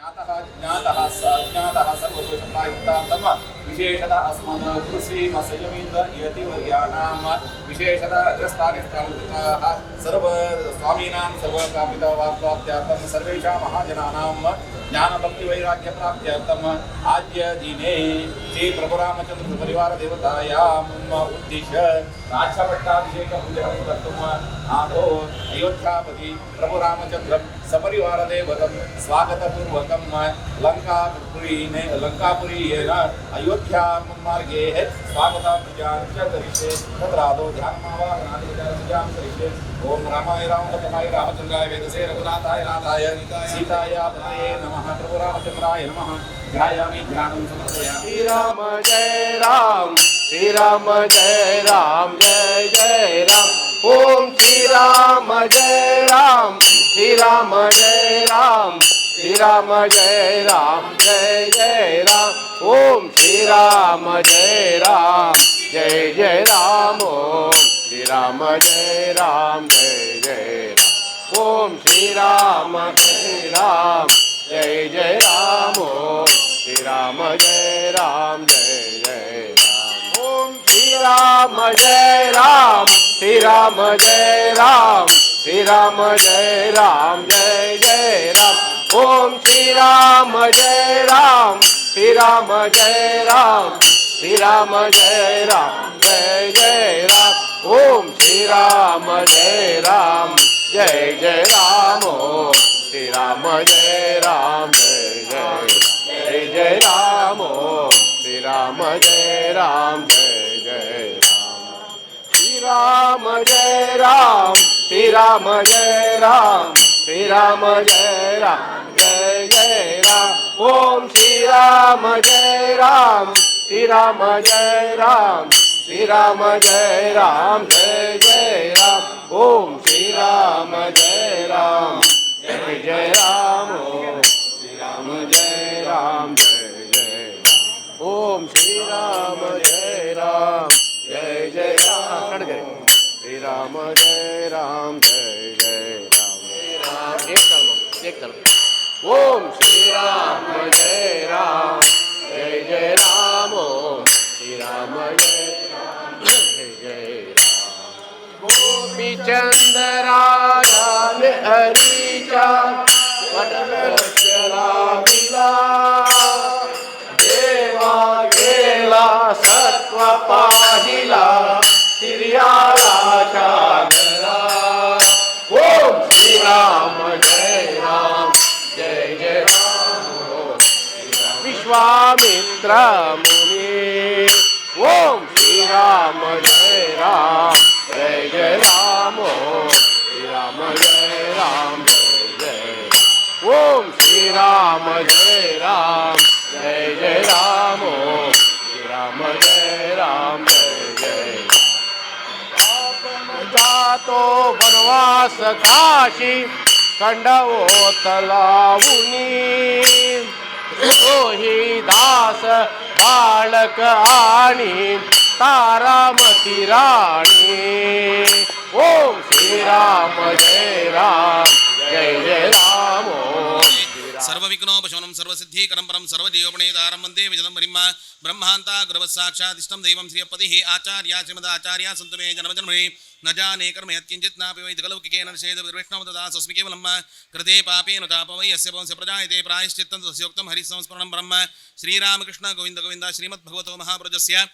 ज्ञातः अज्ञातः सर्वदोषप्रायुक्तान्तम विशेषतः अस्मद् गुरुश्रीमसंयमीन्द्र यतिवर्याणां विशेषतः अग्रस्थाने स्थापिताः सर्व स्वामीनां सर्वप्रापितवाप्राप्त्यार्थं सर्वेषां महाजनानां ज्ञानभक्तिवैराग्यप्राप्त्यर्थम् आद्य दिने श्री प्रभुरामचन्द्रपरिवारदेवतायाम् उद्दिश्य राज्यपट्टाभिषेकपूजनं कर्तुम् आदौ अयोध्यापति प्रभुरामचन्द्रं सपरिवारदेवतं स्वागतपूर्वकं लङ्कापुरीने लङ्कापुरीयेन अयोध्यां मार्गे स्वागतापूजां च करिष्ये। तत्र आदौ ध्यानमावाहनादिपूजां करिष्ये। ॐ रामाय रामभद्राय रामचन्द्राय वेदसे रघुनाथाय नाथाय सीताया पतये नमः। प्रभुरामचन्द्राय नमः। ध्यायामि ध्यानं समर्पयामि। श्री राम जय राम, श्री राम जय राम, जय जय राम। ओम श्री राम जय राम, श्री राम जय राम, श्री राम जय राम, जय जय राम। ओम श्री राम जय राम, जय जय राम। ओम श्री राम जय राम, जय जय राम। ओम श्री राम जय राम, जय जय राम। ओम श्री राम जय राम, जय जय राम। ओम श्री राम जय राम, श्री राम जय राम, श्री राम जय राम, जय जय राम। ओम श्री राम जय राम, श्री राम जय राम, श्री राम जय राम, जय जय राम। ओम श्री राम जय राम, जय जय राम। ओम श्री राम जय राम, जय जय जय जय राम। ओम श्री राम जय राम, जय जय राम। श्री राम जय राम, श्री राम जय राम, श्री राम जय राम, जय जय राम। ओम श्री राम जय राम, श्री राम जय राम, श्री राम जय राम, जय जय राम। ओम श्री राम जय राम, जय जय राम। ओम श्री राम जय राम, जय जय राम। ओम श्री राम जय राम, जय जय राम। श्री राम जय राम, जय जय राम। एक ताल, एक ताल। ओम श्री राम जय राम, जय जय राम। ओम श्री राम जय राम, जय जय राम। गोपीचंद राजा हरीचा लाभिला, देवा गेला सत्व पाहिला सिरियाळाच्या घरा। ओम श्री राम जय राम, जय जय राम। ओम विश्वामित्र मुनी। ओम श्री राम जय राम, जय जय राम। ओम श्री राम जय राम, जय जय। ओम श्री राम जय राम, जय जय राम। ओम श्री राम जय राम, जय जय। आपण जातो वनवास काशी खंडवो तलावुनी, रोहिदास बाळक आणि तारामती राणी। ओम श्री राम जय राम, जय जय राम। ओम श्री राम। सर्वविघ्नोपशमनं सर्वसिद्धिकरं परं सर्वदेवप्रणेतारं वन्दे विजनं हरिं। ब्रह्मान्ता गुरवः साक्षादिष्टं दैवं श्रीपतिः आचार्या श्रीमदाचार्या सन्तु मे जन्मजन्मनि। न जाने कर्म यत्किञ्चित् नापि वैदिक लौकिकेन निषेध वैष्णव तदासस्मि केवलं। कृते पापेन ताप वै यस्य वंश प्रजायते प्रायश्चित्तं तस्योक्तं हरिसंस्मरणं ब्रह्म। श्रीरामकृष्ण गोविन्द गोविन्द। श्रीमद्भगवतो महापुरुषस्य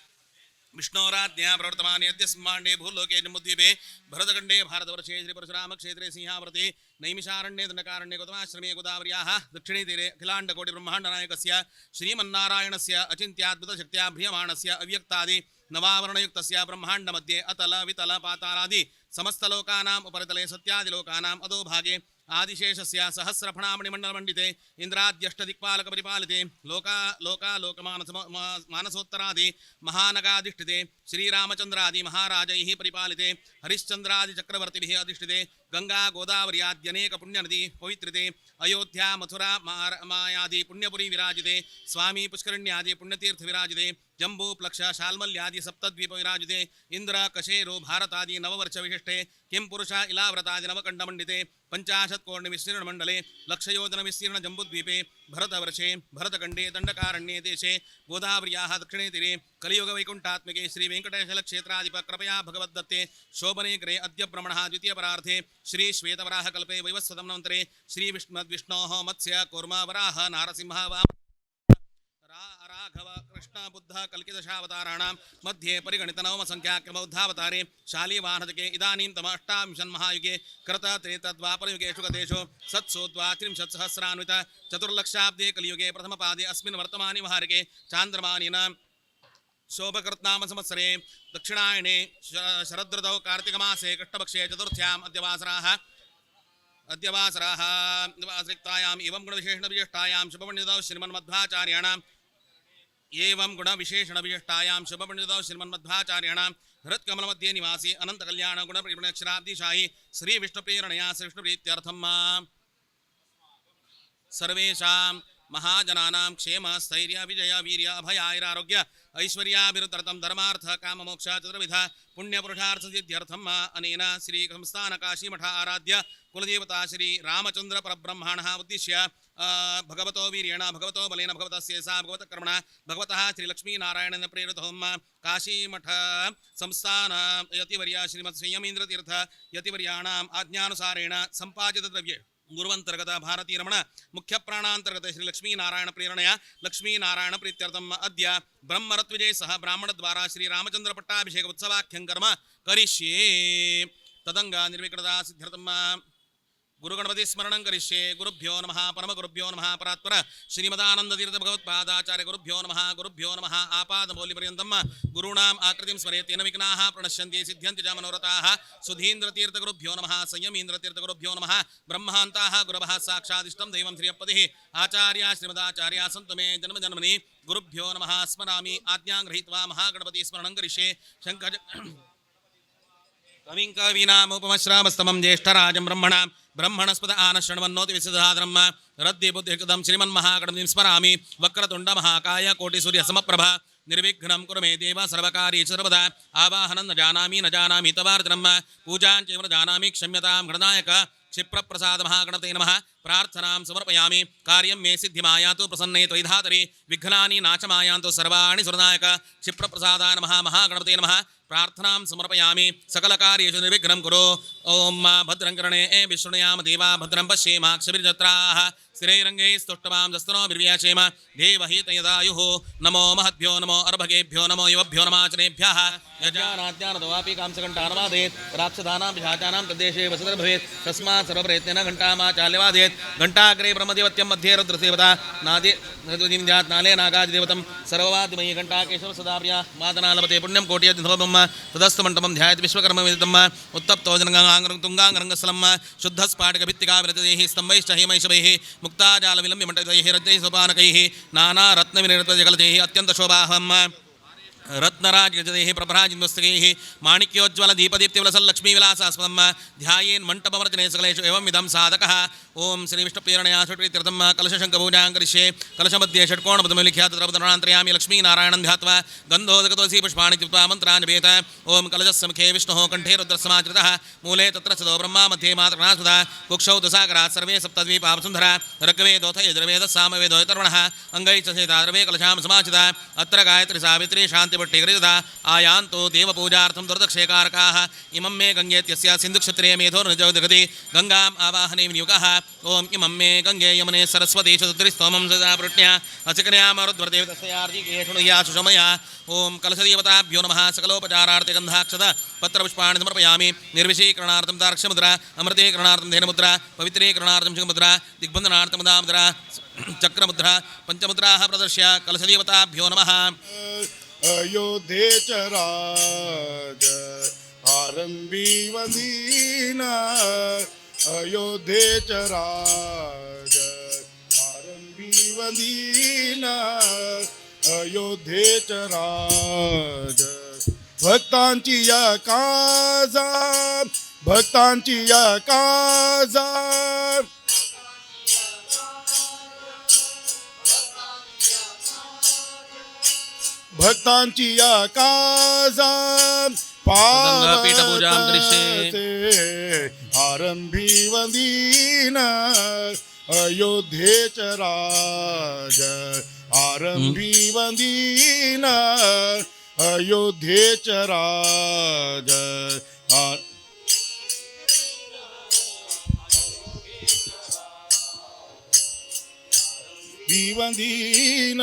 विष्णोराज्ञा प्रवर्तमाने अद्य ब्रह्माण्डे भूलोके जम्बुद्वीपे भरतखण्डे भारतवर्षे श्रीपरशुरामक्षेत्रे सिंहावृते नैमिषारण्ये दण्डकारण्ये गौतमाश्रमे गोदावर्याः दक्षिणे तीरे अखिलाण्डकोटिब्रह्माण्डनायकस्य श्रीमन्नारायणस्य अचिन्त्याद्भुतशक्त्या भ्रियमाणस्य अव्यक्तादि नवावरणयुक्तस्य ब्रह्माण्डमध्ये अतल वितल पातालादि समस्तलोकानाम् उपरितले सत्यादिलोकानाम् अधोभागे आदिशेषस्य सहस्रफणामणिमण्डलमण्डिते इन्द्राद्यष्टदिक्पालकपरिपालिते लोका लोकालोकमानस मानसोत्तरादि महानगाधिष्ठिते श्रीरामचन्द्रादि महाराजैः परिपालिते हरिश्चन्द्रादि चक्रवर्तिभिः अधिष्ठिते गङ्गा गोदावर्याद्यनेक पुण्यनदी पवित्रिते अयोध्या मथुरा मायादि पुण्यपुरी विराजिते स्वामी पुष्करिण्यादि पुण्यतीर्थ विराजिते। जम्बू प्लक्ष शाल्मल्यादि सप्तद्वीप विराजिते इंद्र कशेरु भारतादि नववर्ष विशिष्टे किं पुरुष इलाव्रतादि नवकण्डमण्डिते 50 कोटि विस्तीर्ण मंडले लक्षयोजन विस्तीर्ण जम्बुद्वीपे भरतवर्षे भरतखंडे दंडकारण्ये देशे गोदावर्याः दक्षिणे तीरे कलियुग वैकुंठात्मिके श्री वेंकटेशल क्षेत्राधिप कृपया भगवद्दत्ते शोभने ग्रहे अद्य भ्रमणः द्वितीय परार्धे श्री श्वेतवराह कल्पे वैवस्वतमन्वन्तरे श्री विष्णोः मत्स्य कूर्म वराह नारसिंह वाम राघव कृष्ण बुद्ध कल्किदशावताराणां मध्ये परिगणित नवम संख्याक्रमौद्धावतारे शालीवाहनके इदानीं तम अष्टाविंशन् महायुगे कृत त्रेतद्वापरयुगेषु गतेषु सत्सु द्वात्रिंशत्सहस्रान्वित चतुर्लक्षाब्दे कलियुगे प्रथमपादे अस्मिन् वर्तमाने महारिके चान्द्रमानेन शोभकृत्नाम संवत्सरे दक्षिणायणे शरदृतौ कार्तिकमासे कृष्णपक्षे चतुर्थ्याम् अद्यवासराः वासरिक्तायाम् एवं गुणविशेषणविशिष्टायां शुभपण्डितौ श्रीमन्मध्वाचार्याणाम् एवं गुणविशेषणविशिष्टायां शुभपण्डितौ श्रीमन्मध्वाचार्याणां हृत्कमलमध्ये निवासी अनन्तकल्याण गुणप्रेरणक्षराब्दिशायी श्रीविष्णुप्रेरणया श्रीविष्णुप्रीत्यर्थं सर्वेषां महाजनानां क्षेम स्थैर्य विजय वीर्य अभयाैरारोग्य ऐश्वर्याभिवृद्ध्यर्थं धर्मार्थ काममोक्ष चतुर्विध पुण्यपुरुषार्थसिद्ध्यर्थं अनेन श्री संस्थान काशीमठ आराध्य कुलदेवता श्री रामचंद्र परब्रह्मणः उद्दिश्य भगवतो वीर्येण भगवतो बलेन भगवतस्य सा भगवतकर्मणा भगवतः श्रीलक्ष्मीनारायणेन प्रेरितों काशीमठ संस्थान यतिवर्य श्रीमत् संयमीन्द्रतीर्थ यतिवर्याणाम् आज्ञानुसारेण सम्पादितद्रव्ये गुरुवंतर्गत भारती रमण मुख्य प्राणांतर्गत श्री लक्ष्मीनारायण प्रेरणया लक्ष्मीनारायण प्रीत्यर्थम अद्य ब्रह्मरत्विजय सह ब्राह्मण द्वारा श्री रामचंद्र पट्टाभिषेक उत्सवाख्यं कर्म करिष्ये। तदंग निर्विघ्नता सिद्ध्यर्थम गुरुगणपति स्मरणं करिष्ये। गुरुभ्यो नमः, परमगुरुभ्यो नमः, परात्पर श्रीमदानंदतीर्थ भगवत्पादाचार्य गुरुभ्यो नमः, गुरुभ्यो नमः। आपादमौलिपर्यन्तं गुरूणाम् आकृतिं स्मरेत् तेन विघ्नाः प्रणश्यन्ति सिद्ध्यन्ति च मनोरथाः। सुधीन्द्रतीर्थ गुरुभ्यो नमः, संयमीन्द्रतीर्थ गुरुभ्यो नमः, ब्रह्मान्ताः गुरवः साक्षादिष्टं दैवं श्रीयपतिः आचार्या श्रीमदाचार्या सन्तु मे जन्म जन्मनि। गुरुभ्यो नमः स्मरामि। आज्ञां गृहीत्वा महागणपति स्मरणं करिष्ये। शङ्कर कविं कवीनामुपमश्रावस्तमं ज्येष्ठराजं ब्रह्मणां ब्रह्मणस्पद आनशृण्वन्नोति विशुद्धाद्रह्म रद्दि बुद्धिकृतं श्रीमन्महागणपतिं स्मरामि। वक्रतुण्ड महाकाय कोटिसूर्यसमप्रभ निर्विघ्नं कुरु मे देव सर्वकार्येषु सर्वदा। आवाहनं न जानामि न जानामि तवार्चनं पूजां चैव न जानामि क्षम्यतां गणनायक। क्षिप्रप्रसाद महागणपते नमः। प्रार्थनां समर्पयामि। कार्यं मे सिद्धिमायातु प्रसन्ने त्वयि धातरि विघ्नानि नाशमायान्तु सर्वाणि सुरनायक। क्षिप्रप्रसादाय नमः महागणपते नमः। प्रार्थनां समर्पयामि। सकलकार्येषु निर्विघ्नं कुरु। ॐ मा भद्रं कर्णे विशृणुयाम देवा भद्रं पश्येमाक्षभिर्जत्राः स्थिरैरङ्गैस्तुष्टवां दस्तनो बिर्व्याशेम देवहितयदायुः। नमो महद्भ्यो नमो अर्भगेभ्यो नमो युवभ्यो नमाचनेभ्यः। यजानाज्ञानदवापि कांसघण्टानवादेत् राक्षसानां पिशाचानां तद्देशे वसतिर्भवेत् तस्मात् सर्वप्रयत्नेन घण्टामाचाल्यवादेत्। घण्टाग्रे ब्रह्मदेवत्यं मध्ये रुद्रसेवता नादे नृद्यात् नाले नागादिदेवतं सर्ववादिमयी घण्टाकेशव सदाप्रिया वादना लभते पुण्यं कोटियज्ञ तदस्तु मण्डपं ध्यायति विश्वकर्मविदितं उत्तप्तो जनगाङ्गरं तुङ्गाङ्गरङ्गस्थलं शुद्धस्फाटिकभित्तिका विरतैः स्तम्भैश्च हेमैशवैः मुक्ताजालविलम्ब्य रज्जैः सोपानकैः नानारत्नविनिर्मितजगलजैः अत्यन्तशोभाहम् रत्नराजगजैः प्रभराजिन्वस्तकैः माणिक्योज्ज्वलदीपदीप्तिविलसल्लक्ष्मीविलासास्पदं ध्यायेन् मण्टपमर्चने सकलेषु एवं विधं साधकः। ॐ श्रीविष्णुप्रेरणया षट्प्रीत्यर्थं कलशशङ्खपूजां करिष्ये। कलशमध्ये षट्कोणपदं लिख्य तत्र पदनान्तर्यामि लक्ष्मीनारायणं ध्यात्वा गन्धोदकतुलसी पुष्पाणि कृत्वा मन्त्रान् जपेत। ॐ कलशस्य मुखे विष्णुः कण्ठे रुद्रसमाचरितः मूले तत्र स्थितो ब्रह्मा मध्ये मातृणास्पदा कुक्षौ दशाकरात् सर्वे सप्तद्वीपा वसुन्धरा ऋग्वेदोऽथ यजुर्वेदः सामवेदो यतर्वणः अङ्गैश्च सेता सर्वे कलशां समाचिता अत्र गायत्री सावित्री शान्तिपट्टी आयान्तो देवपूजार्थं दुर्दक्षेकारकाः इमं मे गङ्गेत्यस्य सिन्धुक्षत्रिये मेधोर्निजोदगति गङ्गाम् आवाहने विनियोगः। ॐ इमं मे गङ्गे यमुने सरस्वती चतुर्स्तोमं सदा पृष्ण्या अचकन्यामरुद्वरदेवतस्यार्जिकेषुणुया सुषमया। ॐ कलशदेवताभ्यो नमः। सकलोपचारार्थे गन्धाक्षत पत्रपुष्पाणि समर्पयामि। निर्विषीकरणार्थं दार्क्ष्यमुद्रा अमृतीकरणार्थं धेनुमुद्रा पवित्रीकरणार्थं शिवमुद्रा दिग्बन्धनार्थं मुद्रा चक्रमुद्रा पंचमुद्राः प्रदर्श्य कलशदेवताभ्यो नमः। अयोध्येच राज आरंभी वंदीना अयोध्येच राज आरंभी वंदीना अयोध्येच राज भक्तांची या काजा भक्तांची या काजा भक्तांची या काजा गंगापीठपूजां करिष्ये। पावतसे आरंभी वंदीन अयोध्येच राज आरंभी वंदीन अयोध्येच राज भिवंदीन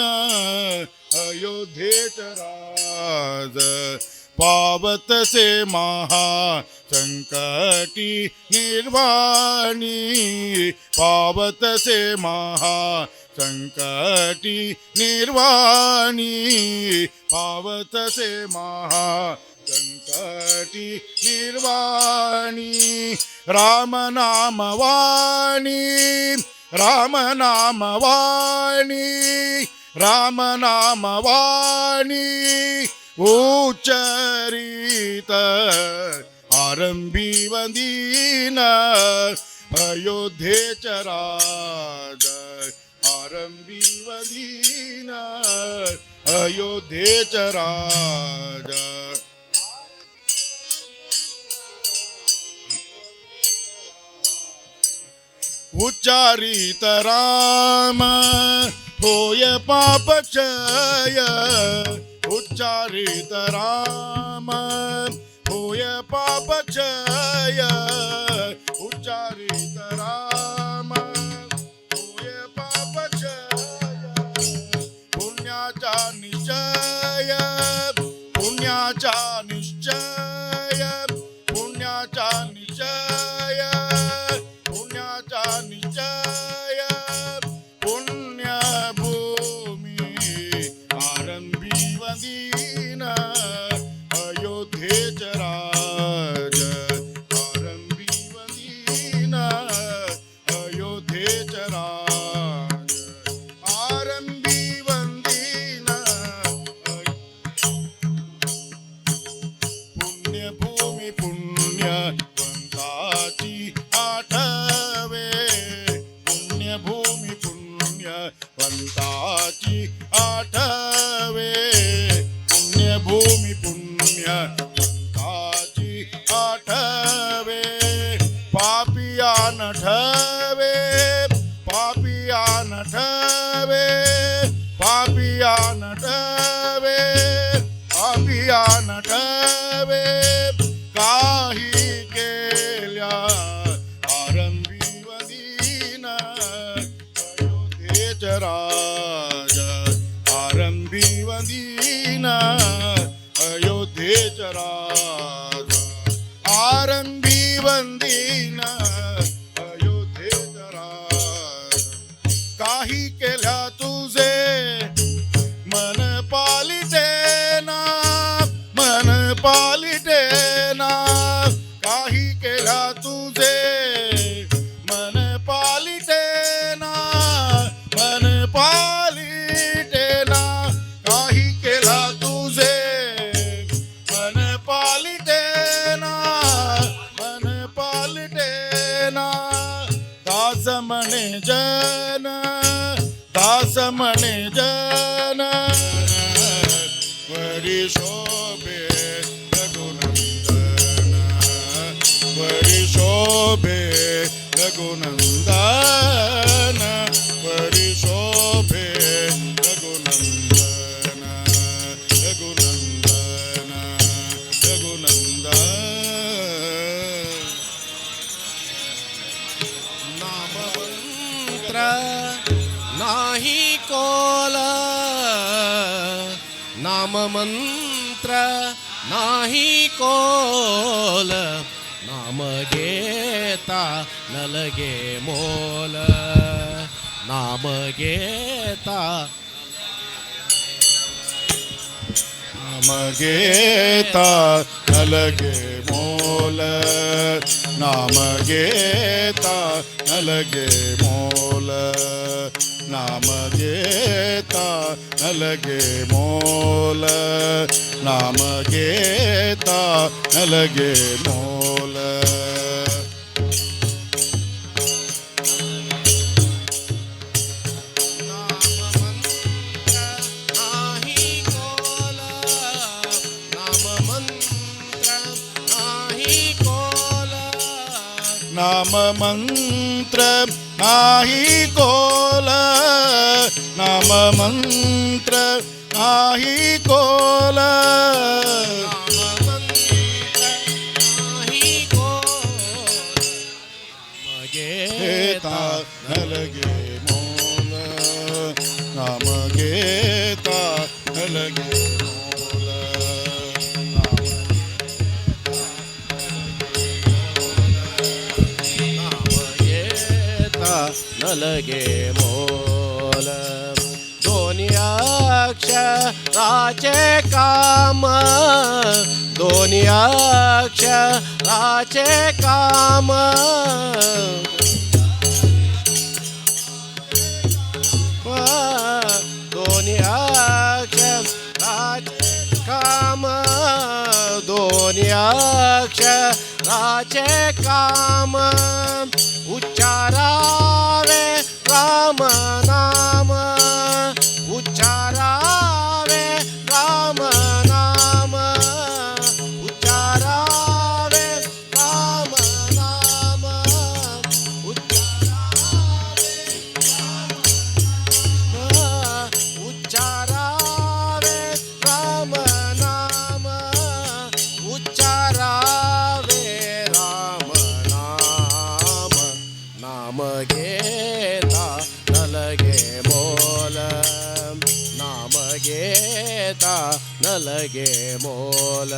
अयोध्येच राज पावतसे महा संकटी निर्वाणी पावतसे महा संकटी निर्वाणी पावतसे महा संकटी निर्वाणी राम नाम वाणी राम नाम वाणी राम नाम वाणी उच्चरित आरंभी वंदीन अयोध्येच राज आरंभी वंदीन अयोध्येच राज. उच्चारित राम होय पापक्षय उच्चारित राम होय पापक्षय उच्चारित राम होय पापक्षय पुण्याचा निश्चय पुण्याचा निश्चय पुण्याचा निश्चय पुण्याचा निश्चय पुण्यभूमी आरंभी वंदीन अयोध्येच राज आरंभी वंदीन अयोध्येच राज आरंभी वंदीन पुण्यभूमी पुण्यवंताची आठवे पुण्यभूमी पुण्यवंताची आठवे पुण्यभूमी पुण्यवंताची आठवे पापिया नठवे पापिया नठवे पापिया नठवे पापिया नठवे काही केल्या आरंभी वदीन अयोध्येच राज आरंभी वदीन अयोध्येच राज आरंभी वंदीन अयोध्येच राज काही केल्या तुझे मन पालिटे ना मन पालिटे ना काही केल्या तुझे मन पालिटे ना मन पालिटे ना काही केला तुझे मन पालिटे ना मन पालिटे ना दास म्हणे जन दास म्हणे जन वरी शोभे रघुनंदन वरी शोभे रघुनंदन वरी शोभे रघुनंदन रघुनंदन रघुनंदन. नाममंत्र नाही कोल नाममंत्र नाही कोल नाम घेता नलगे मोल नाम घेता नाम घेता नलगे मोल नाम घेता नलगे मोल नाम घेता नलगे मोल नाम घेता नलगे मोल. नाममंत्र नाही कोल नाम मंत्र नाही कोल, नाम मंत्र नाही कोल, घेता नलगे मोल, नाम घेता नलगे मोल, नाम घेता नलगे मोल. दोन्ही अक्षराचे काम, दोन्ही अक्षराचे काम, दोन्ही अक्षराचे काम, दोन्ही अक्षराचे काम, उच्चारावे राम नाम, उच्चारावे राम नाम, उच्चारावे राम नाम, उच्चारावे राम नाम, उच्चारावे राम नाम. नाम घेता नलगे मोल, नाम घेता नलगे मोल,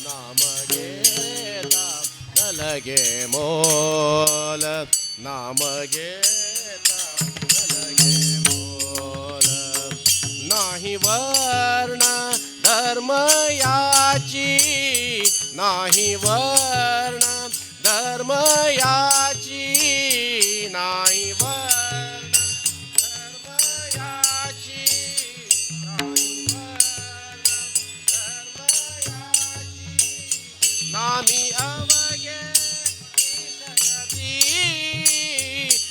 नाम घेता नलगे मोल, नाम घेता नलगे मोल. नाही वर्ण धर्म याची, नाही वर्ण धर्म याची, नाही वर्ण धर्म याची, नाही वर्ण धर्म याची, नामी अवघे तीसरती,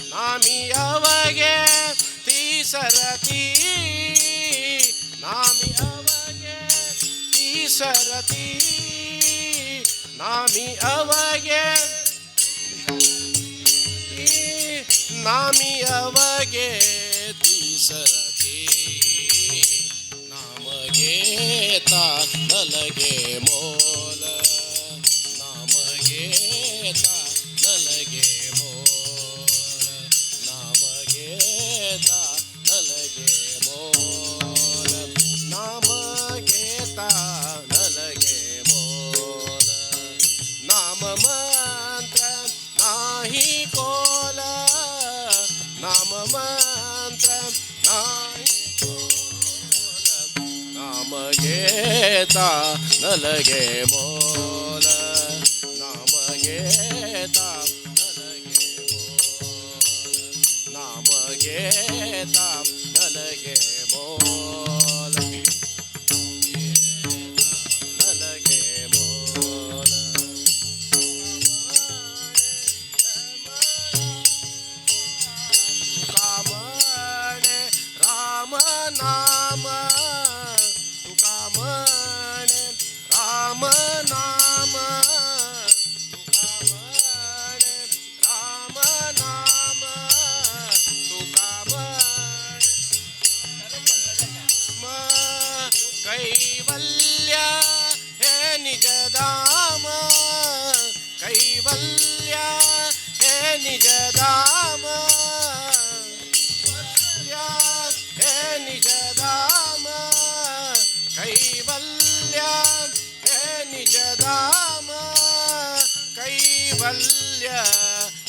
नामी अवघे तीसरती, नामी अवघे तीसरती, नामी अवघे, नामी अवघे तीसरती. नाम घेता नलगे मोल, नाम घेता नलगे मोल, नाम घेता नलगे मोल, नाम घेता नलगे मोल. नाम मंत्र नाही कोल, नाम मंत्र नाही कोल, नाम घेता नलगे मोल, नाम घेता नलगे मोल, नाम घेता नलगे मोल, नलगे मोल. तुका म्हणे राम नाम, तुका म्हणे राम नाम, तुका म्हणे राम नाम, तुका म्हणे कैवल्य हे निजधाम, कैवल्य हे निजधाम, हे निजधाम, कैवल्य हे निजधाम, कैवल्य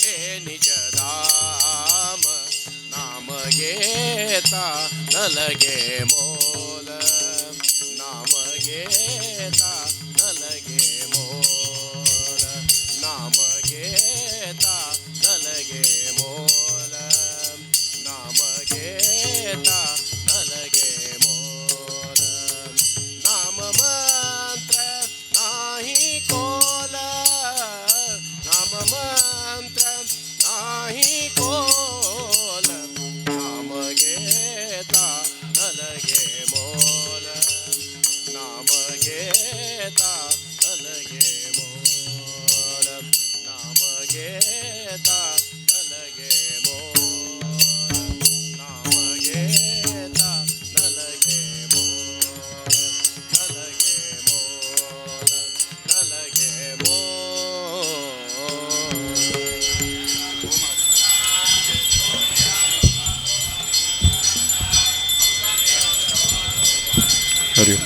हे निजधाम. नाम घेता नलगे मोल, नाम घेता नलगे मोल, नाम घेता नलगे मोल, नाम घेता नलगे मोल. नाम मंत्र नाही कोल, नाम मंत्र नाही कोल, नाम घेता नलगे मोल, नाम घेता नलगे मोल, नाम ಹರಿ.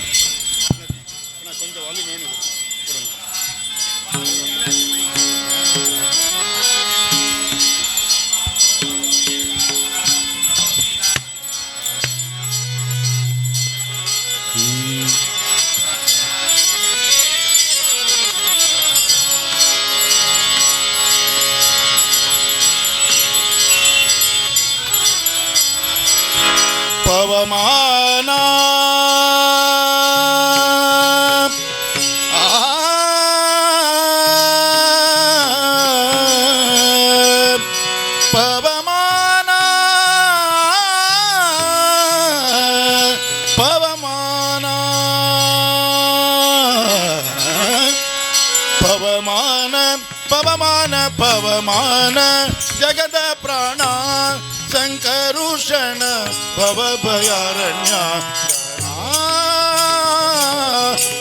ಪವಮಾನ ಪವಮಾನ ಪವಮಾನ ಪವಮಾನ ಪವಮಾನ ಪವಮಾನ ಜಗದ ಪ್ರಾಣ ಸಂಕರುಷಣ ಭವಭಯಾರಣ್ಯ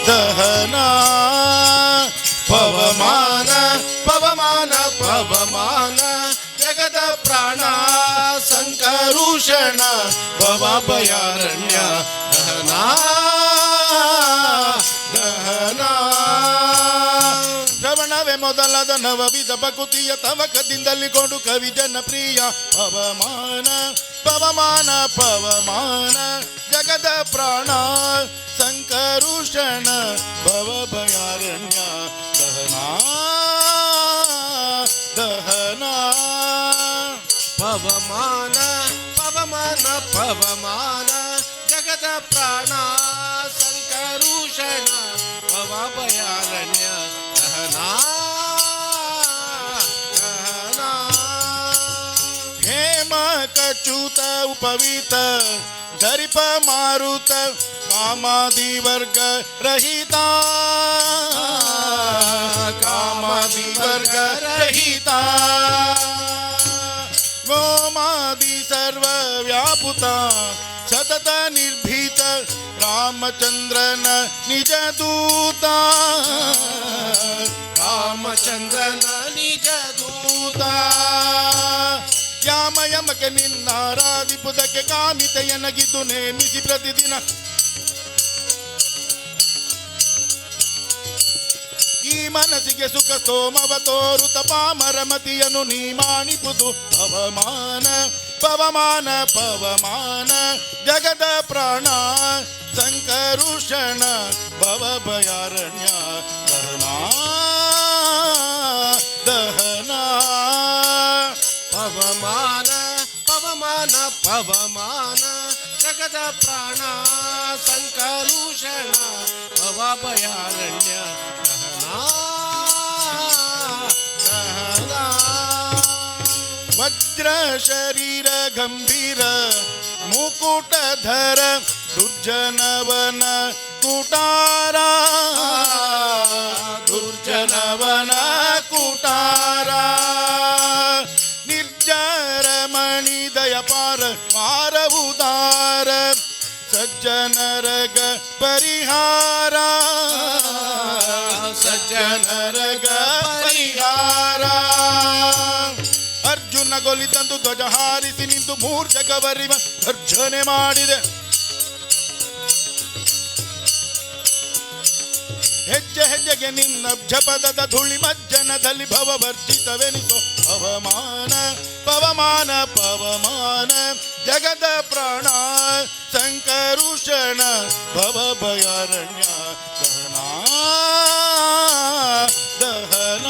ದಹನ. ಪವಮಾನ ಪವಮಾನ ಪವಮಾನ ಜಗದ ಪ್ರಾಣ ಸಂಕರುಷಣ ಭವಭಯಾರಣ್ಯ ದಹನ ದಹನ. ಶ್ರವಣವೇ ಮೊದಲಾದ ನವವಿಧ ಭಕುತಿಯ ತವಕದಿಂದಲಿಕೊಂಡು ಕವಿ ಜನಪ್ರಿಯ. ಪವಮಾನ ಪವಮಾನ ಪವಮಾನ ಜಗದ ಪ್ರಾಣ ಸಂಕರುಷಣ ಭವಭಯಾರಣ್ಯ ದಹನ ದಹನ. ಪವಮಾನ ಪವಮಾನ ಪವಮಾನ ಜಗದ ಪ್ರಾಣ ಸಂಕರುಷಣ ಭವಭಯಾರಣ್ಯ ದಹನ ದಹನ. ಹೇಮ ಕಚೂತ ಉಪವೀತ ದರಿಪ ಮಾರುತ ಕಾಮಾದಿ ವರ್ಗ ರಹಿತ ಕಾಮಾದಿ ವರ್ಗ ರಹಿತ ಗೋಮಾದಿ ಸರ್ವ ವ್ಯಾಪುತ ಸತತ ನಿರ್ಭೀತ ರಾಮಚಂದ್ರನ ನಿಜ ದೂತ ರಾಮಚಂದ್ರನ ನಿಜ ದೂತ. ಯಾಮ ಯಮಕ್ಕೆ ನಿನ್ನಾರಾಧಿಪುದಕ್ಕೆ ಕಾಮಿತೆಯನಗಿದ್ದು ನೇಮಿಸಿ ಪ್ರತಿದಿನ ಈ ಮನಸ್ಸಿಗೆ ಸುಖ ಸೋಮವ ತೋರುತ ಪಾಮರಮತಿಯನ್ನು ನೀ ಮಾಣಿಪುದು. ಪವಮಾನ ಪವಮಾನ ಪವಮಾನ ಜಗದ ಪ್ರಾಣ ಸಂಕರುಷಣ ಭವಭಯಾರಣ್ಯ ದಹನ ದಹನ. ಪವಮಾನ ಪವಮಾನ ಪವಮಾನ ಜಗದ ಪ್ರಾಣ ಸಂಕರುಷಣ ಭವಭಯಾರಣ್ಯ ದಹನ ದಹನ. ವಜ್ರ ಶರೀರ ಗಂಭೀರ ಮುಕುಟಧರ ದುರ್ಜನವನ ಕುಟಾರ ದುರ್ಜನವನ ಕುಟಾರ ನಿರ್ಜರ ಮಣಿ ದಯಪಾರ ಪಾರವುದಾರ ಸಜ್ಜನರಗ ಪರಿಹಾರ ಸಜ್ಜನರಗ ಪರಿಹಾರ. ಅರ್ಜುನ ಗೊಲಿತಂದು ಧ್ವಜ ಹಾರಿಸಿ ನಿಂತು ಮೂರ್ಜಗವರಿವ ಗರ್ಜನೆ ಮಾಡಿದೆ. ಹೆಜ್ಜೆ ಹೆಜ್ಜೆಗೆ ನಿನ್ನ ಜಪದದ ಧೂಳಿ ಮಜ್ಜನದಲ್ಲಿ ಭವವರ್ಜಿತವೆನಿಸೋ. ಪವಮಾನ ಪವಮಾನ ಪವಮಾನ ಜಗದ ಪ್ರಾಣ ಸಂಕರುಷಣ ಭವಭಯಾರಣ್ಯ ದಹನ ದಹನ.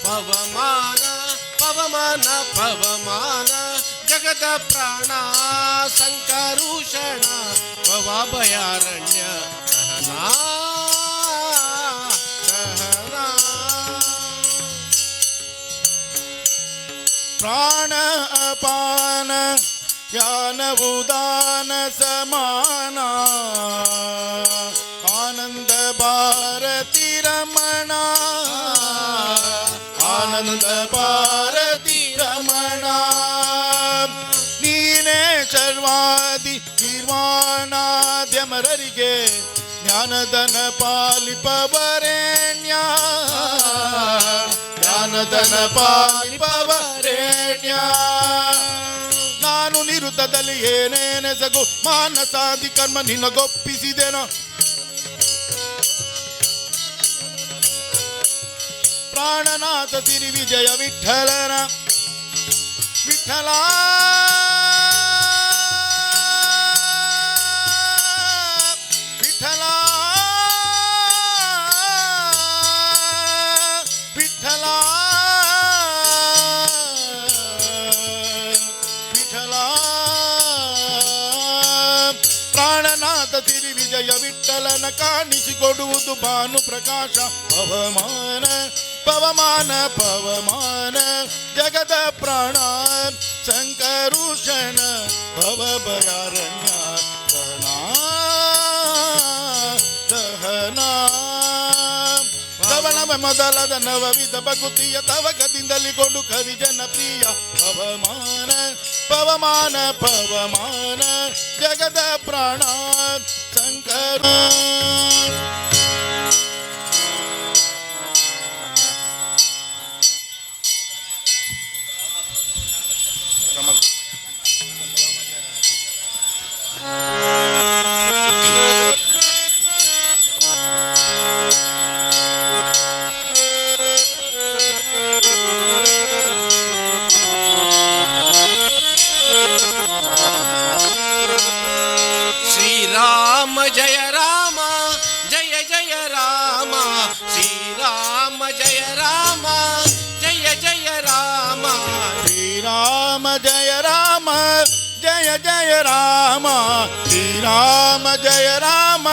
ಪವಮಾನ ಪವಮಾನ ಪವಮಾನ ಜಗದ ಪ್ರಾಣ ಸಂಕರುಷಣ ಭವಭಯಾರಣ್ಯ ದಹನ ದಹನ. ಪ್ರಾಣ ಅಪಾನ ಜ್ಞಾನವುದಾನ ಸಮಾನ ಆನಂದ ಭಾರತಿ ರಮಣ ಆನಂದ ಭಾರತಿ ರಮಣ. ನೀನೇ ಸರ್ವಾದಿ ನಿರ್ವಾಣಾದ್ಯಮರರಿಗೆ ಜ್ಞಾನದನ ಪಾಲಿಪವರೇಣ್ಯ ಜ್ಞಾನದನ ಪಾಲಿಪವರೇಣ್ಯ. ನಾನು ನಿರುತದಲ್ಲಿ ಏನೇನೆಸಗು ಮಾನಸಾದಿ ಕರ್ಮ ನಿನಗೊಪ್ಪಿಸಿದೆನೋ. ಪ್ರಾಣನಾಥ ಸಿರಿ ವಿಜಯ ವಿಠಲನ ವಿಠಲ ವಿಠಲ ವಿಠಲ ವಿಠಲ. ಪ್ರಾಣನಾಥ ಸಿರಿ ವಿಜಯ ವಿಠಲನ ಕಾಣಿಸಿಕೊಡುವುದು ಭಾನು ಪ್ರಕಾಶ ಪವಮಾನ ಪವಮಾನ ಪವಮಾನ ಜಗದ ಪ್ರಾಣ ಸಂಕರುಷಣ ಭವ ಭಯಾರಣ್ಯ ದಹನ ದಹನ. ತವನವ ಮೊದಲಾದ ನವವಿಧ ಭಕುತಿಯ ತವಕದಿಂದಲಿ ಕೊಂಡು ಕವಿ ಜನಪ್ರಿಯ ಪವಮಾನ ಪವಮಾನ ಪವಮಾನ ಜಗದ ಪ್ರಾಣ ಸಂಕರು. ಶ್ರೀರಾಮ ಜಯ ರಾಮ ಜಯ ಜಯ ರಾಮ ಶ್ರೀರಾಮ ಜಯ ರಾಮ ಜಯ ಜಯ ರಾಮ ಶ್ರೀರಾಮ ಜಯ ರಾಮ ಜಯ ಜಯ ರಾಮ ಶ್ರೀರಾಮ ಜಯ ರಾಮ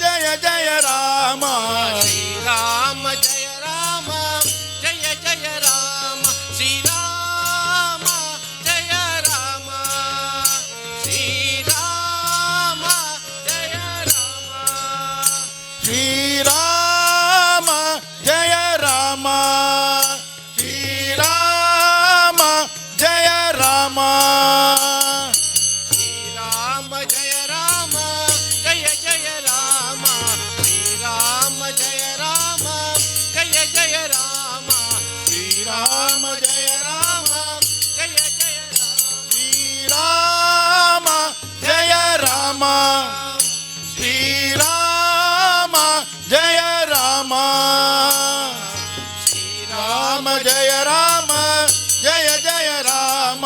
ಜಯ ಜಯ ರಾಮ ಶ್ರೀರಾಮ ಜಯ ರಾಮ ಜಯ ಜಯ ರಾಮ ಶ್ರೀರಾಮ ಜಯ ರಾಮ ಶ್ರೀರಾಮ ಜಯ ರಾಮ ಶ್ರೀರಾಮ ಜಯ ರಾಮ ಶ್ರೀರಾಮ ಜಯ ರಾಮ ಶ್ರೀರಾಮ ಜಯ ರಾಮ ಜಯ ಜಯ ರಾಮ ಶ್ರೀರಾಮ ಜಯ ರಾಮ ಜಯ ಜಯ ರಾಮ ಶ್ರೀರಾಮ ಜಯ ರಾಮ ಜಯ ಜಯ ರಾಮ ಶ್ರೀರಾಮ ಜಯ ರಾಮ ಶ್ರೀರಾಮ ಜಯ ರಾಮ ಶ್ರೀರಾಮ ಜಯ ರಾಮ ಜಯ ಜಯ ರಾಮ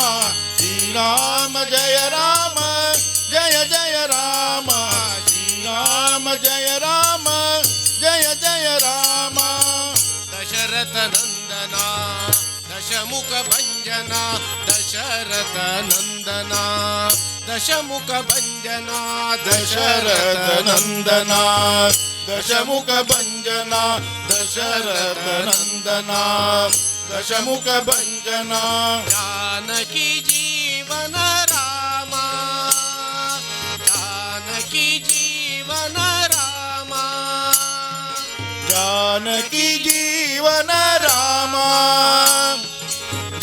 ಶ್ರೀರಾಮ ಜಯ ರಾಮ ಜಯ ಜಯ ರಾಮ ಶ್ರೀರಾಮ ಜಯ ರಾಮ ಜಯ ಜಯ ರಾಮ. ದಶರಥ ನಂದನ ದಶಮುಖ ಭಂಜನ ದಶರಥ ನಂದನ ದಶಮುಖ ಭಂಜನ ದಶರಥ ನಂದನ ದಶಮುಖ ಭಂಜನ ದಶರಥ ನಂದನ ದಶಮುಖ ಭಂಜನ ಜಾನಕಿ ಜೀವನ ರಾಮ ಜಾನಕಿ ಜೀವನ ರಾಮ ಜಾನಕಿ ಜೀವನ ರಾಮ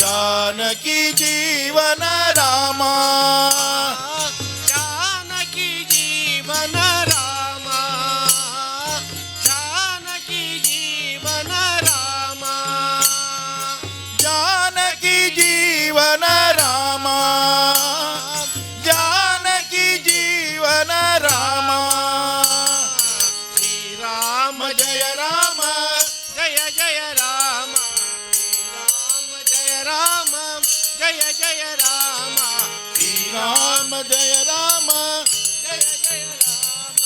ಜಾನಕಿ ಜೀವನ ರಾಮ ಜಾನಕಿ ಜೀವನ ರಾಮ ಜಾನಕಿ ಜೀವನ ರಾಮ ಜಾನಕಿ ಜೀವನ ರಾಮ ಜಾನಕಿ ಜೀವನ ರಾಮ ಶ್ರೀರಾಮ ಜಯ ರಾಮ ಜಯ ಜಯ ರಾಮ ಶ್ರೀರಾಮ ಜಯ ರಾಮ ಜಯ ಜಯ ರಾಮ ಶ್ರೀರಾಮ ಜಯ ರಾಮ ಜಯ ಜಯ ರಾಮ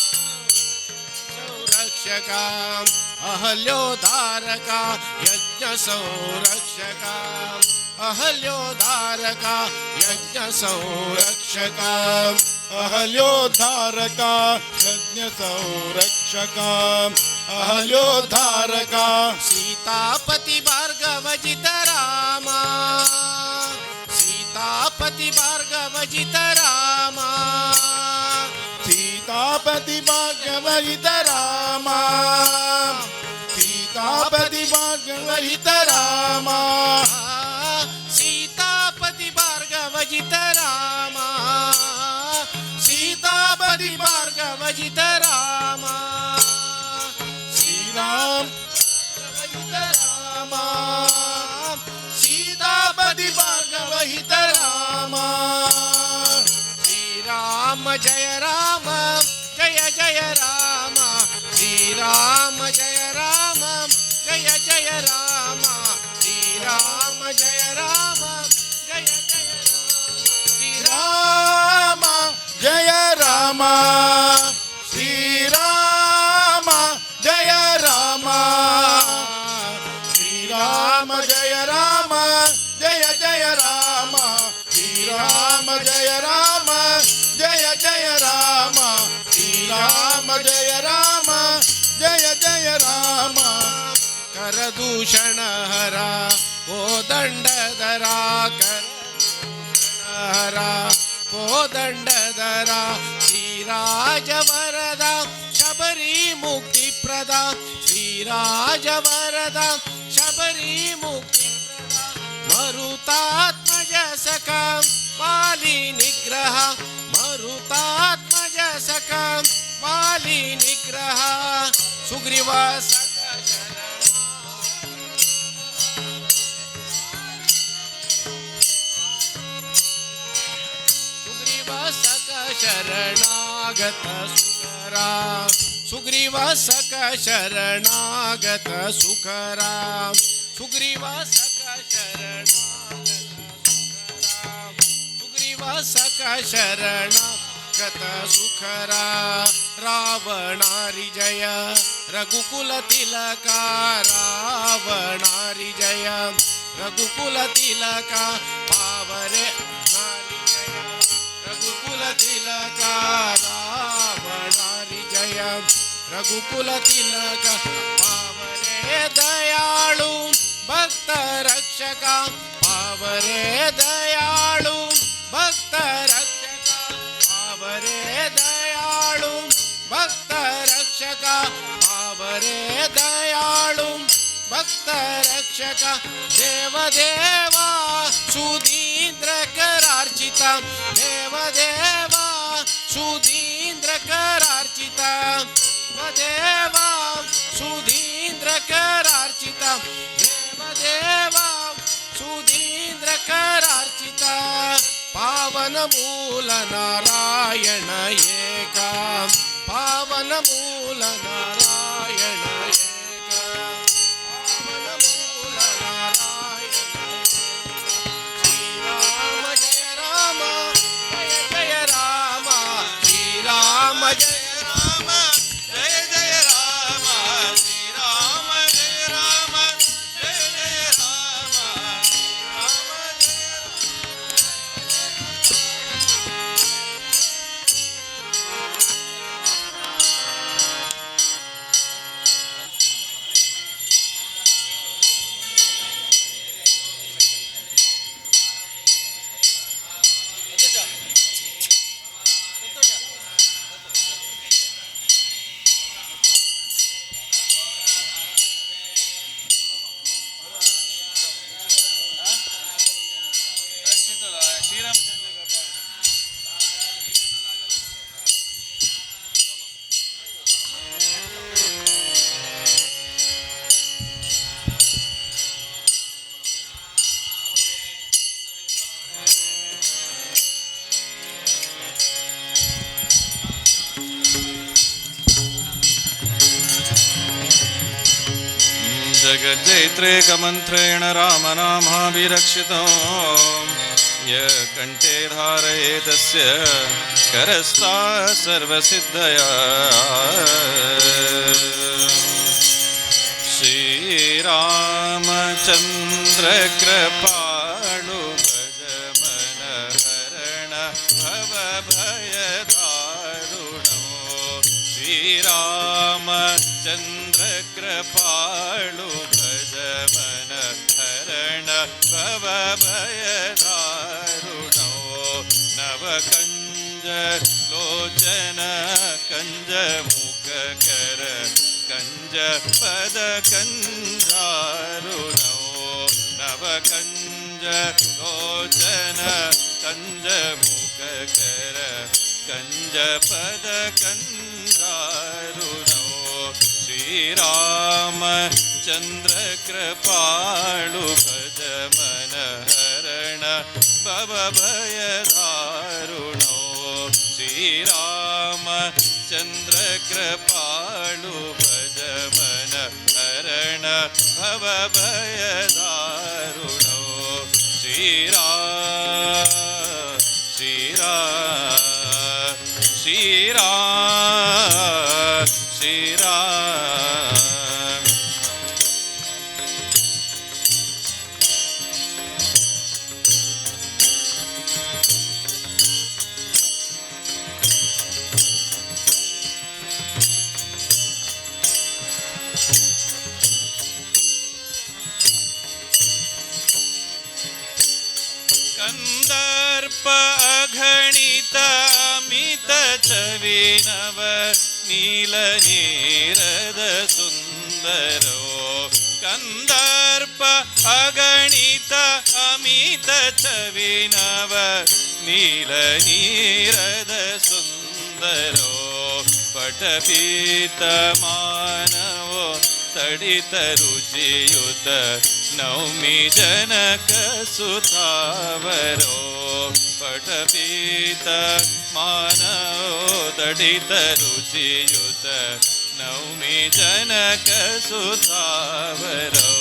ಸಂರಕ್ಷಕ ಅಹಲ್ಯೋಧಾರಕ ಯಜ್ಞ ಸಂರಕ್ಷಕ ಅಹಲ್ಯೋಧಾರಕ ಯಜ್ಞ ಸಂರಕ್ಷಕ ಅಹಲ್ಯೋದ್ಧಾರಕ ಯಜ್ಞ ಸಂರಕ್ಷಕ ಅಹಲ್ಯೋದ್ಧಾರಕ ಸೀತಾಪತಿ ಭಾರ್ಗವಜಿತ ರಾಮ ಸೀತಾಪತಿ ಭಾರ್ಗವಜಿತ ರಾಮ ಸೀತಾಪತಿ ಭಾಗ್ಯವಹಿತ ರಾಮ ಸೀತಾಪತಿ ಭಾಗ್ಯವಹಿತ ರಾಮ ಸೀತಾಪತಿ ಭಾರ್ಗವಜಿತ ರಾಮ ಸೀತಾಪತಿ ಭಾರ್ಗವಜಿತ ರಾಮ ಶ್ರೀರಾಮ ರಾಮ ಸೀತಾಪತಿ ಭಾರ್ಗವಹಿತ ರಾಮ. राम जय राम जय जय राम श्री राम जय राम जय जय राम श्री राम जय राम जय जय श्री ರಾಮ ಜಯ ರಾಮ ಶ್ರೀರಾಮ ಜಯ ರಾಮ ಶ್ರೀರಾಮ ಜಯ ರಾಮ ಜಯ ಜಯ ರಾಮ ಶ್ರೀರಾಮ ಜಯ ರಾಮ ಜಯ ಜಯ ರಾಮ ಶ್ರೀರಾಮ ಜಯ ರಾಮ ಜಯ ಜಯ ರಾಮ. ಕರದೂಷಣ ಹರ ಕೋದಂಡಧರ ಹರ ಕೋದಂಡಧರ ಶ್ರೀರಾಜವರದ ಶಬರಿ ಮುಕ್ತಿಪ್ರದ ಶ್ರೀರಾಜವರದ ಶಬರಿ ಮುಕ್ತಿಪ್ರದ ಮರುತಾತ್ಮಜ ಸಖ ಮಾಲಿ ನಿಗ್ರಹ ಮರುತಾತ್ಮಜ ಸಖ ಮಾಲಿ ನಿಗ್ರಹ ಸುಗ್ರೀವ ಸಖ ಶರಣ. ಸುಗ್ರೀವ ಸಖ ಶರಣಾಗತ ಸುಖರ ಸುಗ್ರೀವ ಸಖ ಶರಣಾಗತ ಸುಖರ ಸುಗ್ರೀವ ಸಖ ಶರಣಾಗತ ಸುಖರ ಸುಗ್ರೀವ ಸಖ ಶರಣಾಗತ ಸುಖರ ರಾವಣಾರಿ ಜಯ ರಘುಕುಲ ತಿಲಕ ರಾವಣಾರಿ ಜಯ ರಘುಕುಲ ತಿಲಕ ಪಾವರೆ ನಾರಿ ಜಯ ರಘುಕುಲ ತಿಲಕ ರಾವಣಾರಿ ಜಯ ರಘುಕುಲ ತಿಲಕ ಪಾವರೆ ದಯಾಳು ಭಕ್ತ ರಕ್ಷಕ ಪಾವರೆ ದಯಾಳು ಭಕ್ತ ರಕ್ಷಕ ಪಾವರೆ ದಯಾಳು ಭಕ್ತ ರಕ್ಷಕ ಪಾವರೆ ದಯಾಳು ಭಕ್ತ ರಕ್ಷಕ ದೇವದೇವ ಸುಧೀಂದ್ರ ಕರಾರ್ಚಿತ ದೇವದೇವ ಸುಧೀಂದ್ರ ಕರಾರ್ಚಿತ ದೇವ ಸುಧೀಂದ್ರ ಕರಾರ್ಚಿತ ದೇವದೇವ ಸುಧೀಂದ್ರ ಕರಾರ್ಚಿತ ಪಾವನ ಮೂಲ ನಾರಾಯಣ ಏಕ ಪಾವನ ಮೂಲ ನಾರಾಯಣ ಏಕ ಪಾವನ ಮೂಲ ನಾರಾಯಣ ಶ್ರೀರಾಮ ಜಯ ರಾಮ ಜಯ ಜಯ ರಾಮ ಶ್ರೀರಾಮ ಜಯ ರಾಮ ಜಯ ಜಯ ರಾಮ ಶ್ರೀರಾಮ ಜಯ ರಾಮ ಜಯ ಜಯ ರಾಮ ಶ್ರೀರಾಮ ಜಯ जगज्जैत्रेकमन्त्रेण रामनामाभिरक्षितो य कण्ठे धारयेतस्य करस्ता सर्वसिद्धया। श्रीरामचन्द्र कृपाळु भज मन हरण भव भयदारुणो। श्रीरामचन्द्र कृपाळु भज मन हरण भव भयदारुणो। नवकञ्ज लोचन कञ्ज मुख कर कञ्ज पद कञ्जारुणो। नवकञ्ज लोचन कञ्ज मुख कर कञ्ज पद कञ्जारुणो। श्रीरामचन्द्र कृपाळु भज मन हरण भव भयदारुणो। श्रीराम चंद्र कृपालु भज मन हरण भव भय दारुणो श्रीराम श्रीराम श्रीराम श्रीराम। कंदर्प अगणित अमित छविनव नील नीरद सुंदरो कंदर्प अगणित अमित छविनव नील नीरद सुंदरो पटपीत मानवो तडित रुचियुत नौमि जनक सुतावरो पटपीत मानवो तडित रुचियुत नौमि जनक सुतावरो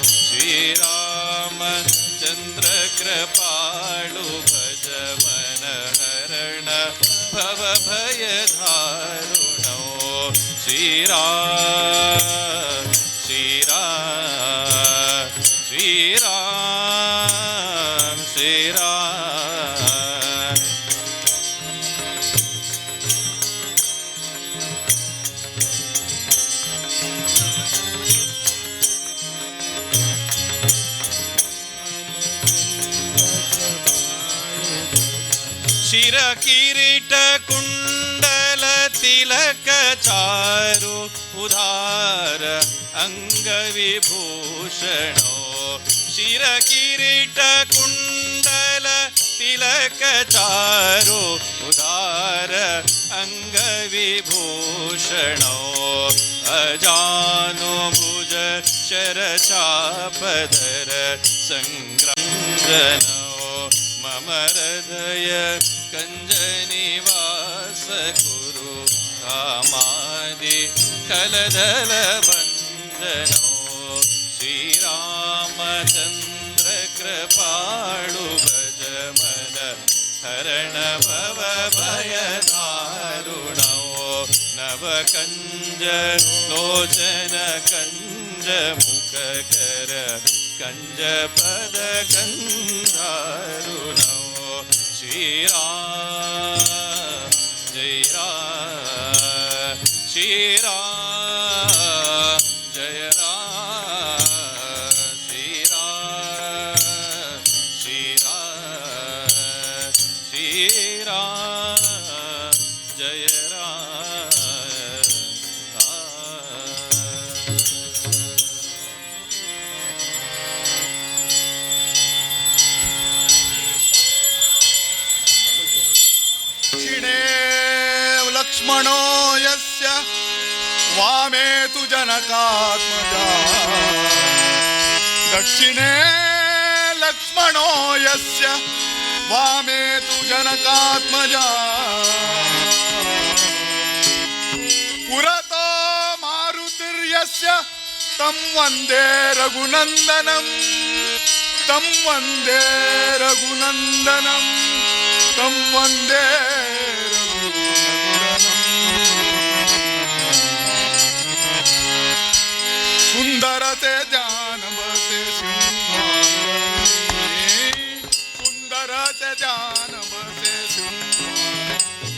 श्रीराम चंद्र कृपालु भज मन हरण भव भय दारुणो श्रीराम श्रीराम श्रीराम श्रीराम। शिर किरीट कुंडल तिलक चारु उदार अंग विभूषणो शिर किरीट कुंडल तिलक चारु उदार अंग विभूषणो अजानुभुज शरचापधर संग्रंजनो मम हृदय कंज निवास कुरु कामादि खलदल वंदनो श्रीरामचंद्र कृपालु भज मन हरण भव भय दारुणो नव कंज लोचन कंज मुख कर कंज पद कंदारुणो श्रीराम जय राम श्रीराम जय राम श्रीराम श्रीराम श्रीराम जय राम। दक्षिणे लक्ष्मणो यस्य वामे तु जनकात्मजा दक्षिणे लक्ष्मणो यस्य वामे तु जनकात्मजा पुरतो मारुतिर्यस्य तं वन्दे रघुनन्दनं तं वन्दे रघुनन्दनं तं वन्दे रघुनन्दनम्। सुंदर ते ध्यान बसे सिंहासनी सुंदर ते ध्यान बसे सिंहासनी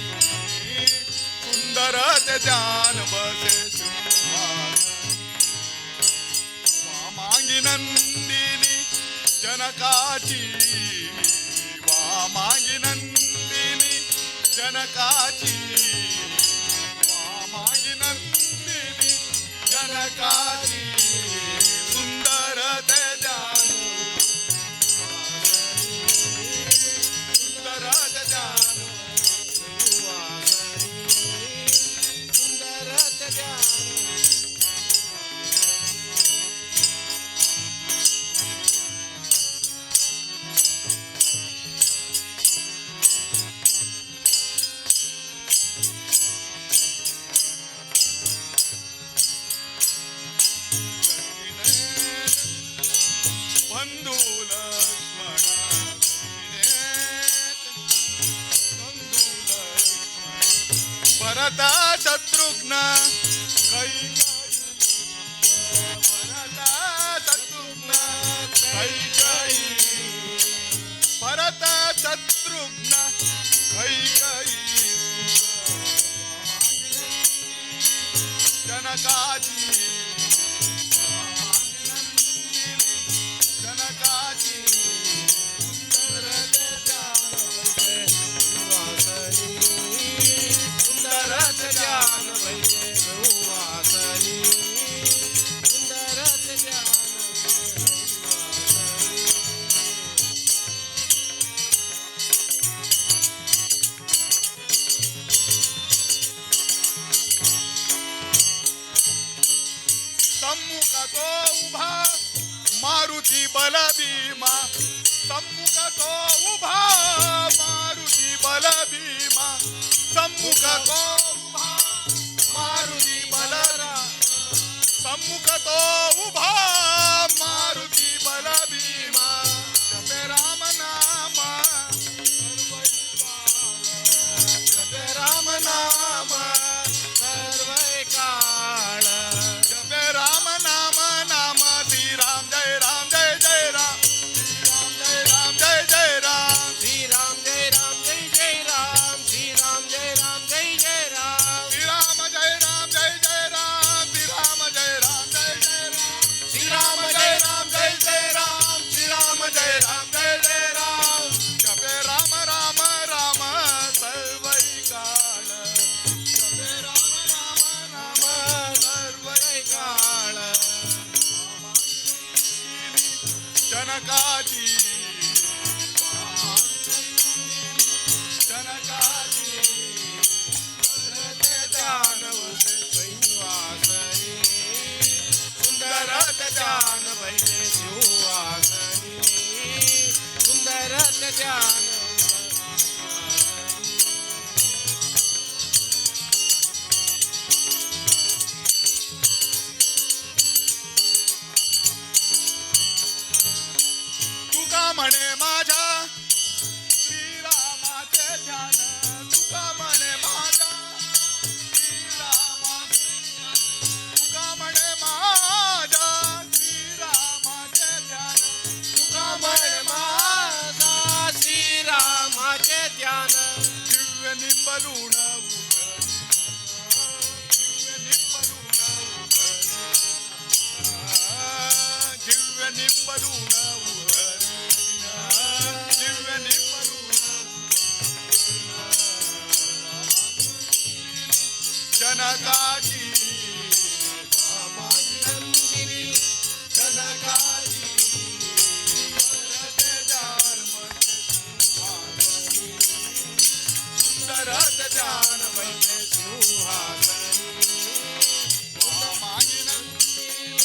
सुंदर ते ध्यान बसे सिंहासनी वामांगी नंदिनी जनकाची वामांगी नंदिनी जनकाची वामांगी नंदिनी जनकाची सुंदर ते ध्यान सुंदर ते ध्यान सुंदर ते ध्यान। ಭರತ ಶತ್ರುಘ್ನ ಕೈಕೇಯಿ ಭರತ ಶತ್ರುಘ್ನ ಕೈಕೇಯಿ ಭರತ ಶತ್ರುಘ್ನ ಕೈಕೇಯಿ ಜನಕಾಜಿ ಜನಕಾಜಿ सम्मुख तो उभा मारुती बल भीमा सम्मुख तो उभा मारुती बल भीमा सम्मुख तो उभा मारुती बल सम्मुख तो उभा मारुती बल भीमा जपे राम नाम जपे राम नाम सर्वकाळ जपे राम नाम नाम श्री राम जय राम जय जय राम श्री राम जय राम जय जय राम श्री राम जय राम जय जय राम श्री राम जय राम जय जय राम श्री राम जय राम जय जय राम श्री राम जय राम जय जय राम श्री राम जय राम जय जय राम श्री राम जय राम जय जय राम जपे राम राम राम सर्वैकाळ जपे राम राम राम सर्वैकाळ जनकाजी जनकाजी सिंहासनी सुंदरत जान बैठे सिंहासनी सुंदरत जान तुका म्हणे माझ्या श्रीरामाचे ध्यान तुका म्हणे माझ्या श्रीरामाचे ध्यान तुका म्हणे माझ्या श्रीरामाचे ध्यान तुका म्हणे माझा श्रीरामाचे ध्यान दिव्य निंबलूण दिव्य निंबलूण दिव्य निंबलूण दिव्य निंबलूण जनकाजी नंदिनी जनकाजी सुंदरत जान बैठे सिंहासनी मागी नंदिनी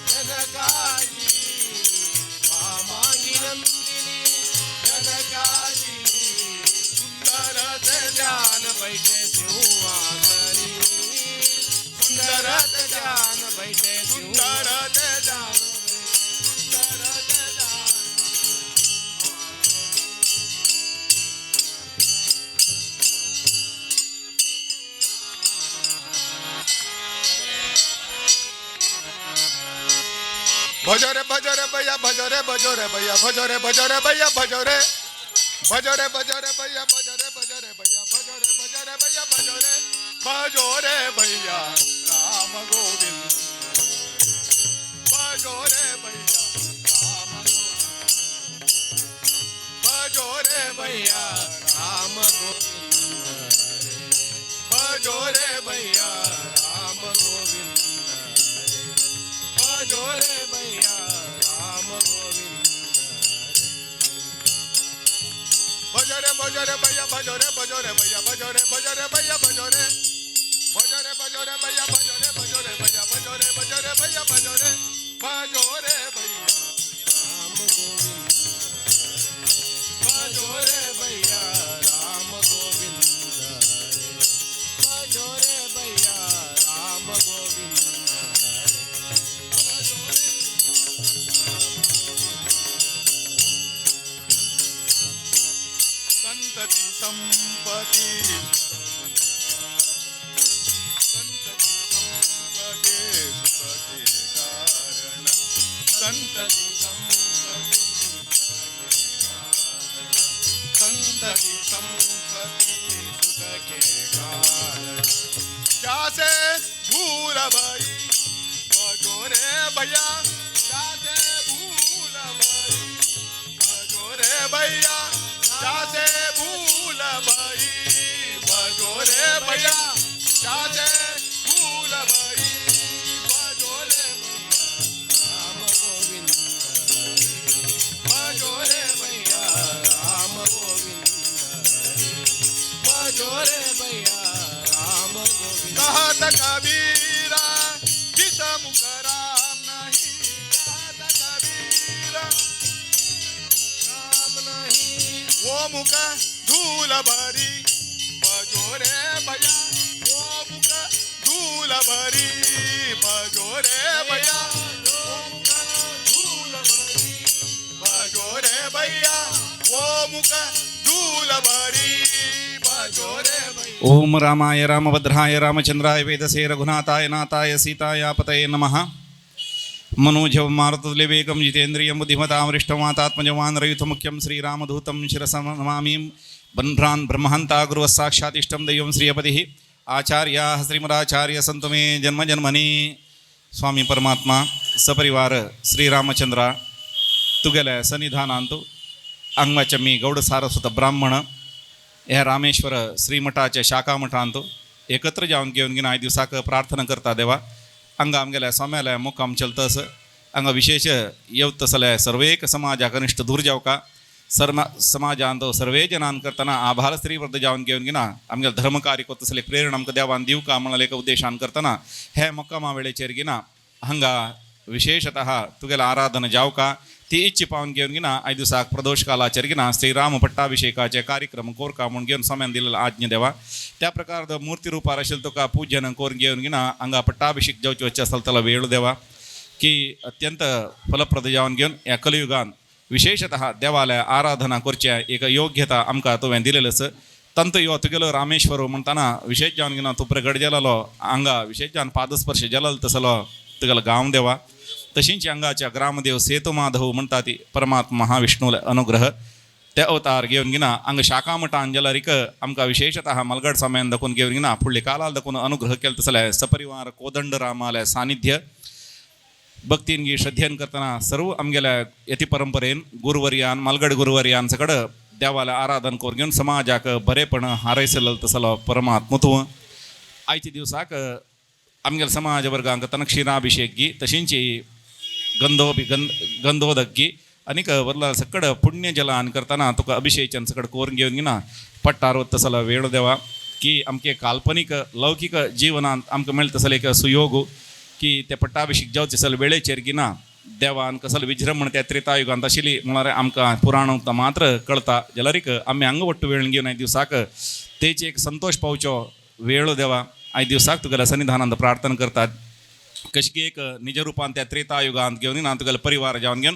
जनकाजी मामांगी नंदिनी जनकाजी सुंदरत जान बैठे सिंहासनी सुंदरत जान बैठे सुंदरत जान सुंदरत जान भजो रे भजो रे भैया भजो रे भजो रे भैया भजो रे भजो रे भैया भजो रे भजो रे भजो रे भैया भजो रे भजो रे भैया भजो रे भजो रे भैया भजो रे भजो रे भैया राम गोविंद भजो रे भैया राम गोविंद भजो रे भैया राम गोविंद हरे भजो रे भैया राम गोविंद हरे भजो रे भैया राम गोविंद भजो रे भजो रे भैया भजो रे भजो रे भैया भजो रे भजो रे भैया भजो रे भजो रे भजो रे भैया भजो रे भजो रे भैया भजो रे भजो रे भैया भजो रे भजो रे भैया राम गोविंद भजो रे भैया राम गोविंद हरे भजो रे भैया राम गोविंद हरे संतती संपती संतति संतति संपत्ति सुख के कारण जासे भूल भई भजो रे भैया जासे भूल भई भजो रे भैया जासे भूल भई भजो रे भैया जासे भूल भई भजो रे भैया राम गोविंद भजो रे भैया राम गोविंद भजो रे भैया राम गोविंद। कहत कबीरा जिस मुख राम नहीं कहत कबीरा राम नहीं वो मुख धूल भरी भजो रे भैया वो मुख धूल भरी भजो रे भैया वो मुख धूल भरी भजो रे भैया वो मुख धूल भरी भजो रे भैया। ओम रामाय रामभद्राय रामचंद्राय वेदसे रघुनाथाय नाथाय सीताया पतये नमः। मनोजव मारुतुल्यवेगं जितेन्द्रियं बुद्धिमतां वरिष्ठमातात्मजवान् रयुतमुख्यं श्रीरामदूतं शिरसा नमामि। बन्ध्रान् ब्रह्महन्ता गुरुवः साक्षात् दैवं श्रीयपतिः आचार्याः श्रीमदाचार्य सन्तु मे जन्म जन्मनि। स्वामी परमात्मा सपरिवार श्रीरामचंद्र तुगेल्या सन्निधानांतु अंगमाचे मी गौड सारस्वत ब्राह्मण ह्या रामेश्वर श्रीमठाचे शाखा मठांत एकत्र जावन घेवन घेवन आयज दिवसाक प्रार्थना करता देवा हांगा आमगेल्या स्वाम्याल्या मुक्काम चलतस हांगा विशेष येवत तसले सर्वेक समाजा कनिश्ठ दूर जावका सर्व समाजांत सर्वे जनान करतना आभार स्त्रीवर्ध जावन घेवन घेना आमगेले धर्मकार्य करता तसले प्रेरणा आमकां देवान दिवका म्हणलें एक उद्देशान करतना हे मुक्कामा वेळेचेर घेना हांगा विशेषतः तुगेले आराधना जावका ती इच्छा पावन घेवन घेना आयज दिवसाक प्रदोष कालाचेर घेना श्रीराम पट्टाभिषेकाचे कार्यक्रम कोरका म्हूण घेवन स्वाम्यान दिलेलो आज्ञा देवा त्या प्रकार मूर्ती रुपार आशिल्लो तुका पूजन करून घेवन घेना हांगा पट्टाभिषेक जावचे वचचे आसता त्याला वेळ देवा की अत्यंत फलप्रद जावन घेवन ह्या कलियुगान विशेषतः देवालय आराधना करचे एक योग्यता आमकां तुवें दिलेली आसा तंत यो तुगेलो रामेश्वर म्हणटाना विशेष जावन घेना तूं प्रगट जालेलो हांगा विशेष जावन पादस्पर्श जालेलो तसलो तुगेलो गांव देवा तशींच हांगाच्या ग्रामदेव सेतु माधव म्हणटा ती परमात्मा महाविष्णूले अनुग्रह ते अवतार घेवन घेना हांगा शाखा मठान जाल्यार आमकां विशेषतः मलगड स्वाम्यान दाखोवन घेवन घेना फुडले कालाल दाखोवन अनुग्रह केलो तसले सपरिवार कोदंड रामाले सानिध्य भक्तीन गी श्रद्धेन करतना सर्व आमगेल्या यती परंपरेन गुरुवर्यान मालगड गुरुवर्यान सकड देवाला आराधन करून घेवन समाजाक बरेपण हारयसलो तसलो परमात्मा तूं आयच्या दिवसाक आमगेल्या समाज वर्गांक तन क्षीराभिषेक गी तशींची गंधोपी गंधोदक गी आनीक वरला सकड पुण्य जलान करतना तुका अभिषेचन सकड करून घेवन घेना पट्टार तसलो वेळ देवा की आमचे काल्पनीक लौकीक जिवनांत आमकां मेळटा तसलो एक सुयोग की ते पट्टाभिषेक जावचे सल वेळेचेर गिना देवान कसलो विजृंभण त्या त्रेतायुगांत आशिल्ली म्हळ्यार आमकां पुराण मात्र कळता जाल्यार आमी हांगा वट्टू वेळ घेवन आयज दिवसाक तेची एक संतोश पावचो वेळ देवा आयज दिवसाक तुगेल्या सन्निधानांत प्रार्थना करतात कशी एक निजरुपान त्या त्रेतायुगांत घेवन घेना तुगेलो परिवार जावन घेवन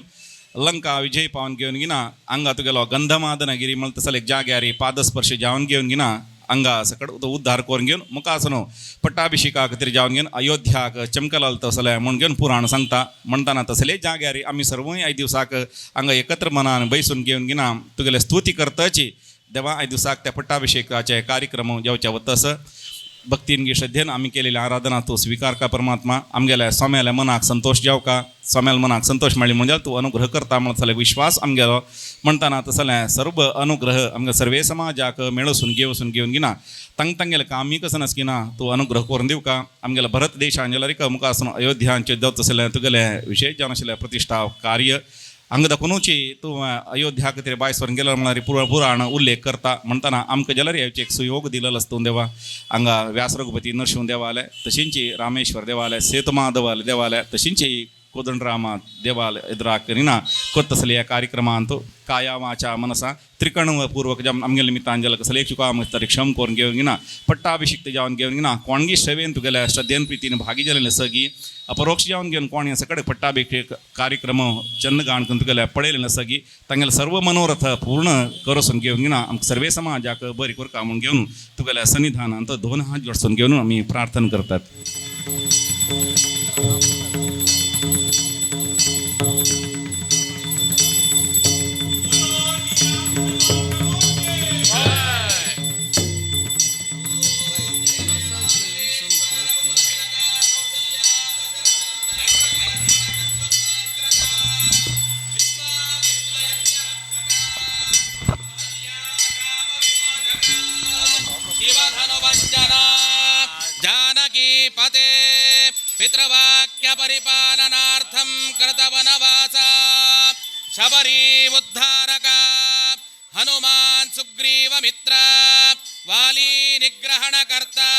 लंका विजय पावन घेवन घेना हांगा तुगेलो गंधमादनगिरी म्हणटा तसले एक जाग्यार पादस्पर्श जावन घेवन घेना हांगा सकड उद्धार करून घेवन मुखासनो पट्टाभिषेका खातीर जावन घेवन अयोध्याक चमकलाल तसले म्हूण घेवन पुराण सांगता म्हणटाना तसले जाग्यार आमी सर्वूय आयज दिवसाक हांगा एकत्र मनान बैसून घेवन घेना तुगेले स्तुती करताची देवा आयज दिवसाक त्या पट्टाभिषेकाचे कार्यक्रम जावचे वतस भक्तीन गी श्रद्धेन आमी केलेली आराधना तूं स्विकार का परमात्मा आमगेल्या स्वाम्याल्या मनाक संतोष जावका स्वाम्याल्या मनाक संतोष मेळ्ळी म्हणजे तूं अनुग्रह करता म्हणून विश्वास आमगेलो म्हणटाना तसलें सर्व अनुग्रह आमगे सर्वे समाजाक मेळसून घेवसून घेवन घेना तांग तांगेले कामी कसं नासकिना तूं अनुग्रह करून दिवका आमगेल्या भरत देशान जाल्यार मुखासून अयोध्यांचे जावत तसलें तुगेलें विशेष जावन आशिल्लें प्रतिश्ठा कार्य हांगा दाखोवनूची तूं अयोध्या खातीर बायसोरून गेलो म्हळ्यार पुराण उल्लेख करता म्हणटाना आमकां जाल्यार हेचे एक सुयोग दिलेलो आसता देवा हांगा व्यास रघुपती नरशिंव देवालय तशींची रामेश्वर देवालय सेतुमाधव देवालय तशींची कोदंडरामा देवालय एदराक करिना कोत्तसले ह्या कार्यक्रमांत काया वाचा मनसा त्रिकणपूर्वक जम आमगेले निमित्तान जाल्यार कसले चुका तरी क्षम करून घेवन घेना पट्टाभिषिक्त जावन घेवन घेना कोणगी श्रवेन तुगेल्या श्रद्धेन प्रितीन भागी जालेले सगी अपरोक्ष जावन घेवन कोण सगळे पट्टाभिषेक कार्यक्रम चंद गाण करून तुगेल्या पळयलें सगी तांगेले सर्व मनोरथ पूर्ण करोसून घेवन घेना आमकां सर्वे समाजाक बरी करका म्हूण घेवन तुगेल्या सन्निधानांत दोन हात जोडसून घेवन आमी प्रार्थना करतात. जानकीपते पितृवाक्य परिपालनार्थं कृतवनवास शबरी उद्धारक हनुमान सुग्रीव मित्र वाली निग्रहणकर्ता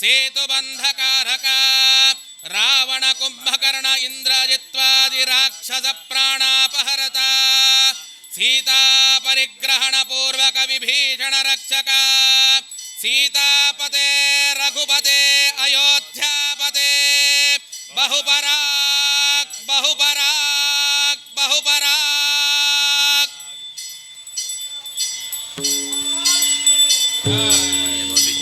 सेतुबंधकारक रावण कुंभकर्ण इंद्रजित्वादि राक्षस प्राणापहरता सीता परिग्रहण पूर्वक विभीषण रक्षक सीतापते रघुपते अयोध्यापते बहुपराक बहुपराक बहुपराक।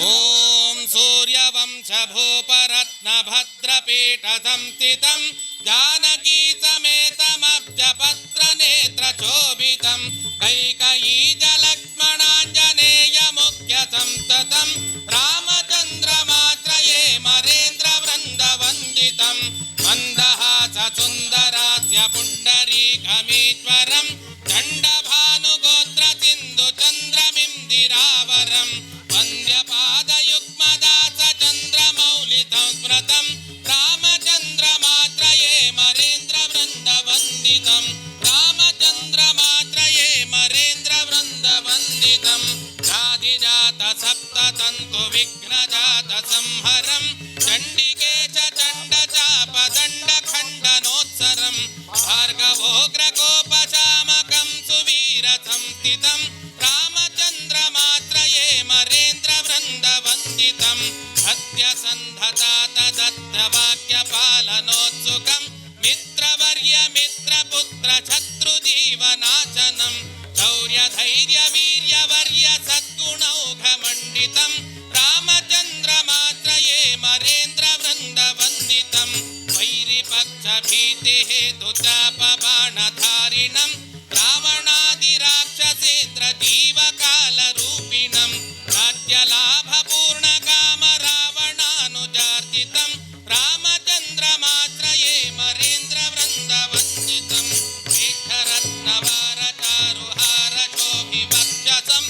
ओम सूर्यवंश भूपरत्न भद्रपीठ संस्थितं जानकी समेतमब्जपत्र नेत्र शोभितं कैकयी जलक्ष्मणाञ्जनेय मुख्य संततं रामचन्द्रमाश्रये मरेन्द्र वृन्द वन्दितं मन्दहास सुन्दरास्य पुण्डरीकमीश्वरं चण्डभानुगोत्र सिन्धु चन्द्रमिन्दिरावरं वन्द्यपादयुग्मदास चन्द्रमौलि संस्मृतं रामचन्द्रमाश्रये मरेन्द्र वृन्द वन्दितं रामचन्द्रमाश्रये मरेन्द्र वृन्द वन्दितं जाधिजात सप्ततन्तु विघ्नजात संहरं चण्डिकेश चण्डचाप दण्डखण्डनोत्सरं भार्गवोग्रकोपशामकं सुवीर संस्थितं रामचन्द्रमाश्रये मरेन्द्र वृन्द वन्दितं सत्यसन्धतात दत्तवाक्यपालनोत्सुकं मित्रवर्य मित्रपुत्र शत्रुजीवनाशनं शौर्यधैर्यवीर्यवर्य सद्गुणौघमण्डितं रामचन्द्रमाश्रये मरेन्द्र वृन्द वन्दितं वैरिपक्षभीतिहेतुचापबाणधारिणं रावणादिराक्षसेन्द्र जीवकालरूपिणं राज्यलाभपूर्णकाम रावणानुजार्जितं रामचन्द्रमाश्रये मरेन्द्र वृन्द वन्दितं मेघरत्नवारचारुहारशोभिवक्षसं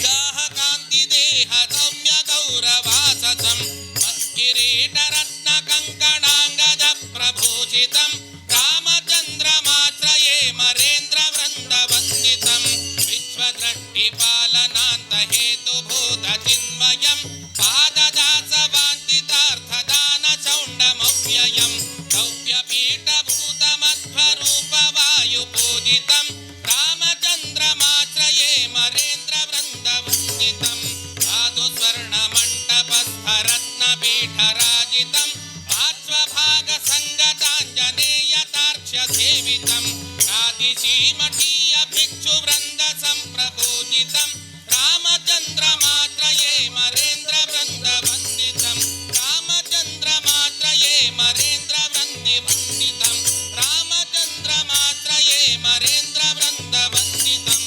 गाहकान्तिदेह सौम्य गौरवाससं मत्किरीटरत्नकङ्कणाङ्गद प्रभूषितं रामचन्द्रमाश्रये मरेन्द्र वृन्द वन्दितं विश्वदृष्टिपालनान्तहेतुभूत चिन्मयं पाददासवाञ्छितार्थदानशौण्डमव्ययं सौभ्यपीठभूतमध्वरूपवायुपूजितं रामचन्द्रमाश्रये मरेन्द्र वृन्द वन्दितं साधुस्वर्णमण्डपस्थरत्नपीठराजितं पार्श्वभागसङ्गताञ्जनेयतार्क्ष्यसेवितं कादिशीमठीय भिक्षुवृन्द सम्प्रपूजितं रामचन्द्रमाश्रये मरेन्द्र वृन्द वन्दितं रामचन्द्रमाश्रये मरेन्द्र वृन्दि वन्दितं रामचन्द्रमाश्रये मरेन्द्र वृन्द वन्दितं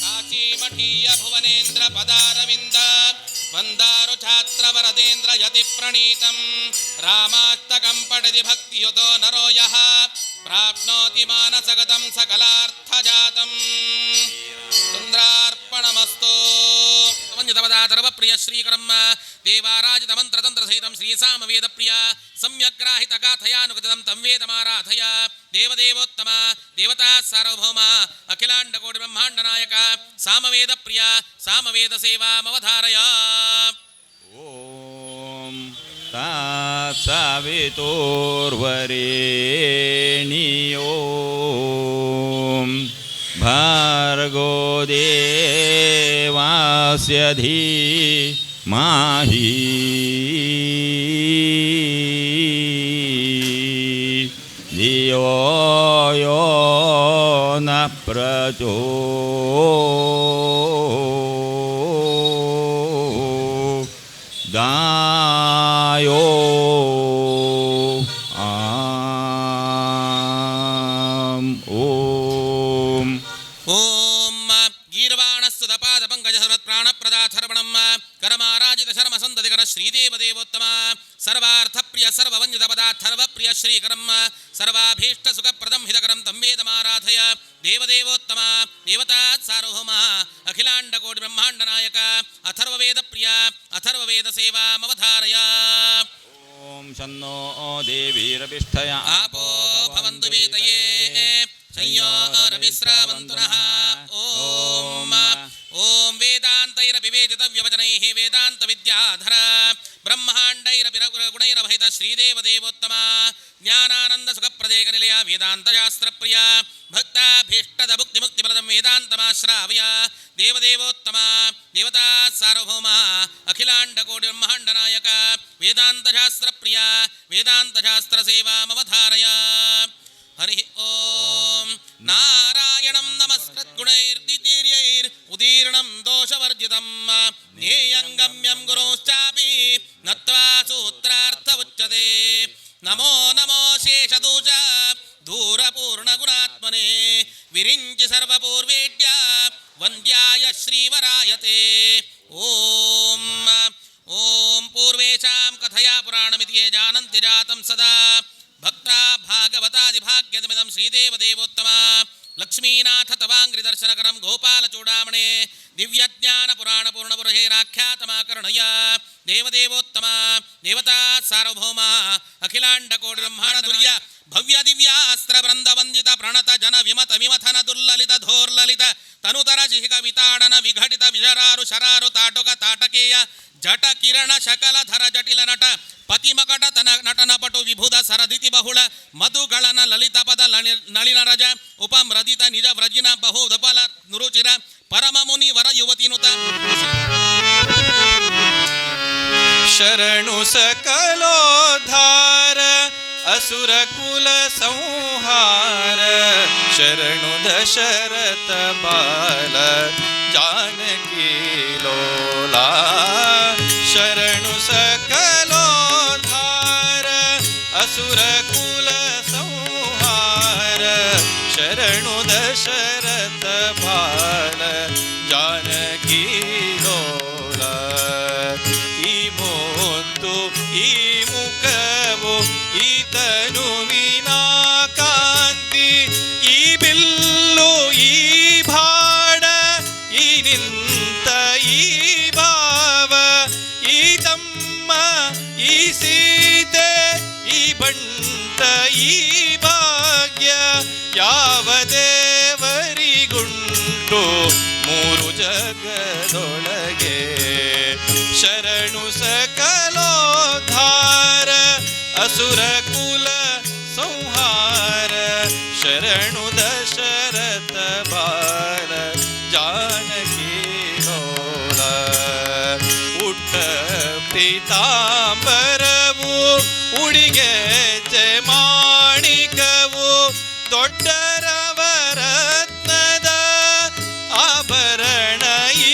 काशीमठीय भुवनेन्द्र पदारविन्द वन्दारु छात्रवरदेन्द्र यति प्रणीतं रामाष्टकं पठति भक्तियुतो नरो यः प्राप्नोति मानसगतं सकलार्थजातं। चन्द्रार्पणमस्तु। वन्दितपदातर्वप्रिय श्रीकरं देवाराजितमन्त्रतन्त्रसहितं श्रीसामवेदप्रिय सम्यग्राहितगाथयानुगतं तं वेदमाराधय देवदेवोत्तम देवता सार्वभौम अखिलाण्डकोटिब्रह्माण्डनायक सामवेदप्रिय सामवेदसेवामवधारय। ॐ तत्सवितुर्वरेण्यो भर्गो देवस्य धीमहि धियो यो न प्रचोदयात्। करमाराजित शर्म संततिकर श्रीदेव देवोत्तम सर्वार्थप्रिय सर्ववंदित पदार्थर्वप्रिय श्रीकरम सर्वाभीष्ट सुखप्रदं हितकरं तं वेदमाराधय देवदेवोत्तम देवता सार्वभौम अखिलांड कोटि ब्रह्मांड नायक अथर्ववेद प्रिय अथर्ववेद सेवामवधारय। ओम शन्नो देवीरभिष्ठय आपो भवन्तु वेतये संयोरभिस्रावन्तु नः। ओम ओम वेदान्तैरपि वेदितव्यवचनैः वेदान्त विद्याधर ब्रह्माण्डैरपि गुणैरभहित श्रीदेव देवोत्तम ज्ञानानंद सुखप्रदेक निलय वेदांत शास्त्र प्रिय भक्ताभीष्टद भुक्ति मुक्तिफलदं वेदान्तमाश्रावय देवदेवोत्तम देवता सार्वभौम अखिलांड कोटि ब्रह्मांड नायक वेदांत शास्त्र प्रिय वेदांत शास्त्र सेवामवधारय। हरि ओम नारायणं नमस्कृत गुणैर्दितीर्यैर् उदीर्णं दोषवर्जितं ज्ञेयं गम्यं गुरोश्चापि नत्वा सूत्रार्थ उच्यते। नमो नमो शेषदूष दूरपूर्णगुणात्मने विरिञ्चि सर्वपूर्वेड्य वन्द्याय श्रीवरायते। ओम ओम पूर्वेषां कथया पुराणमिति ये जानन्ति जातं सदा भक्ता भागवतादिभाग्यदमिदं श्रीदेवदेवोत्तम लक्ष्मीनाथ तवाङ्घ्रिदर्शनकरं गोपालचूडामणे दिव्यज्ञानपुराणपूर्णपुरुषैराख्यातमाकर्णय देवदेवोत्तम देवता सार्वभौम अखिलाण्डकोटिब्रह्माण्डतुर्य भव्य दिव्यास्त्रवृन्दवन्दित प्रणत जन विमत विमथन दुर्ललित धोर्ललित तनुतर शिहिक विताडन विघटित विशरारु शरारु ताटुक ताटकेय जट किरण शकल धर जटिल नट पतिमकट तन नटन पटु विभुद सरदिति बहुಳ ಮಧುಗಳನ ಲಲಿತ ಪದ ನಳಿನ ರಜ ಉಪಮ್ರದಿತ ನಿಜ ವ್ರಜಿನ ಬಹುದಪಲ ನುರುಚಿರ ಪರಮ ಮುನಿ ವರ ಯುವತಿನುತ ಶರಣು ಸಕಲೋದ್ಧಾರ ಅಸುರ ಕುಲ ಸಂಹಾರ ಶರಣು ದಶರಥ ಬಾಲ ಜಾನಕಿ ಲೋಲಾ ಶರಣು ಸಕಲೋದ್ಧಾರ ಅಸುರ ಕುಲ ಸಂಹಾರ ಶರಣು ದಶರಥ ಬಾಲ ಜಾನಕಿ ಲೋಲ ಈ ಮೋತ್ತು ಈ ಮುಖವು ಈ ತನುವಿನ ಕಾಂತಿ ಈ ಬಿಲ್ಲು ಈ ಭಾಡ ಈ ನಿಂತ ಈ ಭಾವ ಈ ತಮ್ಮ ಈ ಸೀತೆ ಈ ಬಂಟ ಈ ಭಾಗ್ಯ ಯಾವ ದೇವರಿಗುಂಟು ಮೂರು ಜಗದೊಳಗೆ ಶರಣು ಸಕಲೋದ್ಧಾರ ಅಸುರ ಕುಲ ಸಂಹಾರ ಶರಣು ದಶರಥ ಬಾಲ ಜಾನಕಿ ಲೋಲ ಉಟ್ಟ ಪೀತಾಂಬರವು ಉಡಿಗೆ ಮಾಣಿಕವು ದೊಡ್ಡರವರತ್ನದ ಆಭರಣ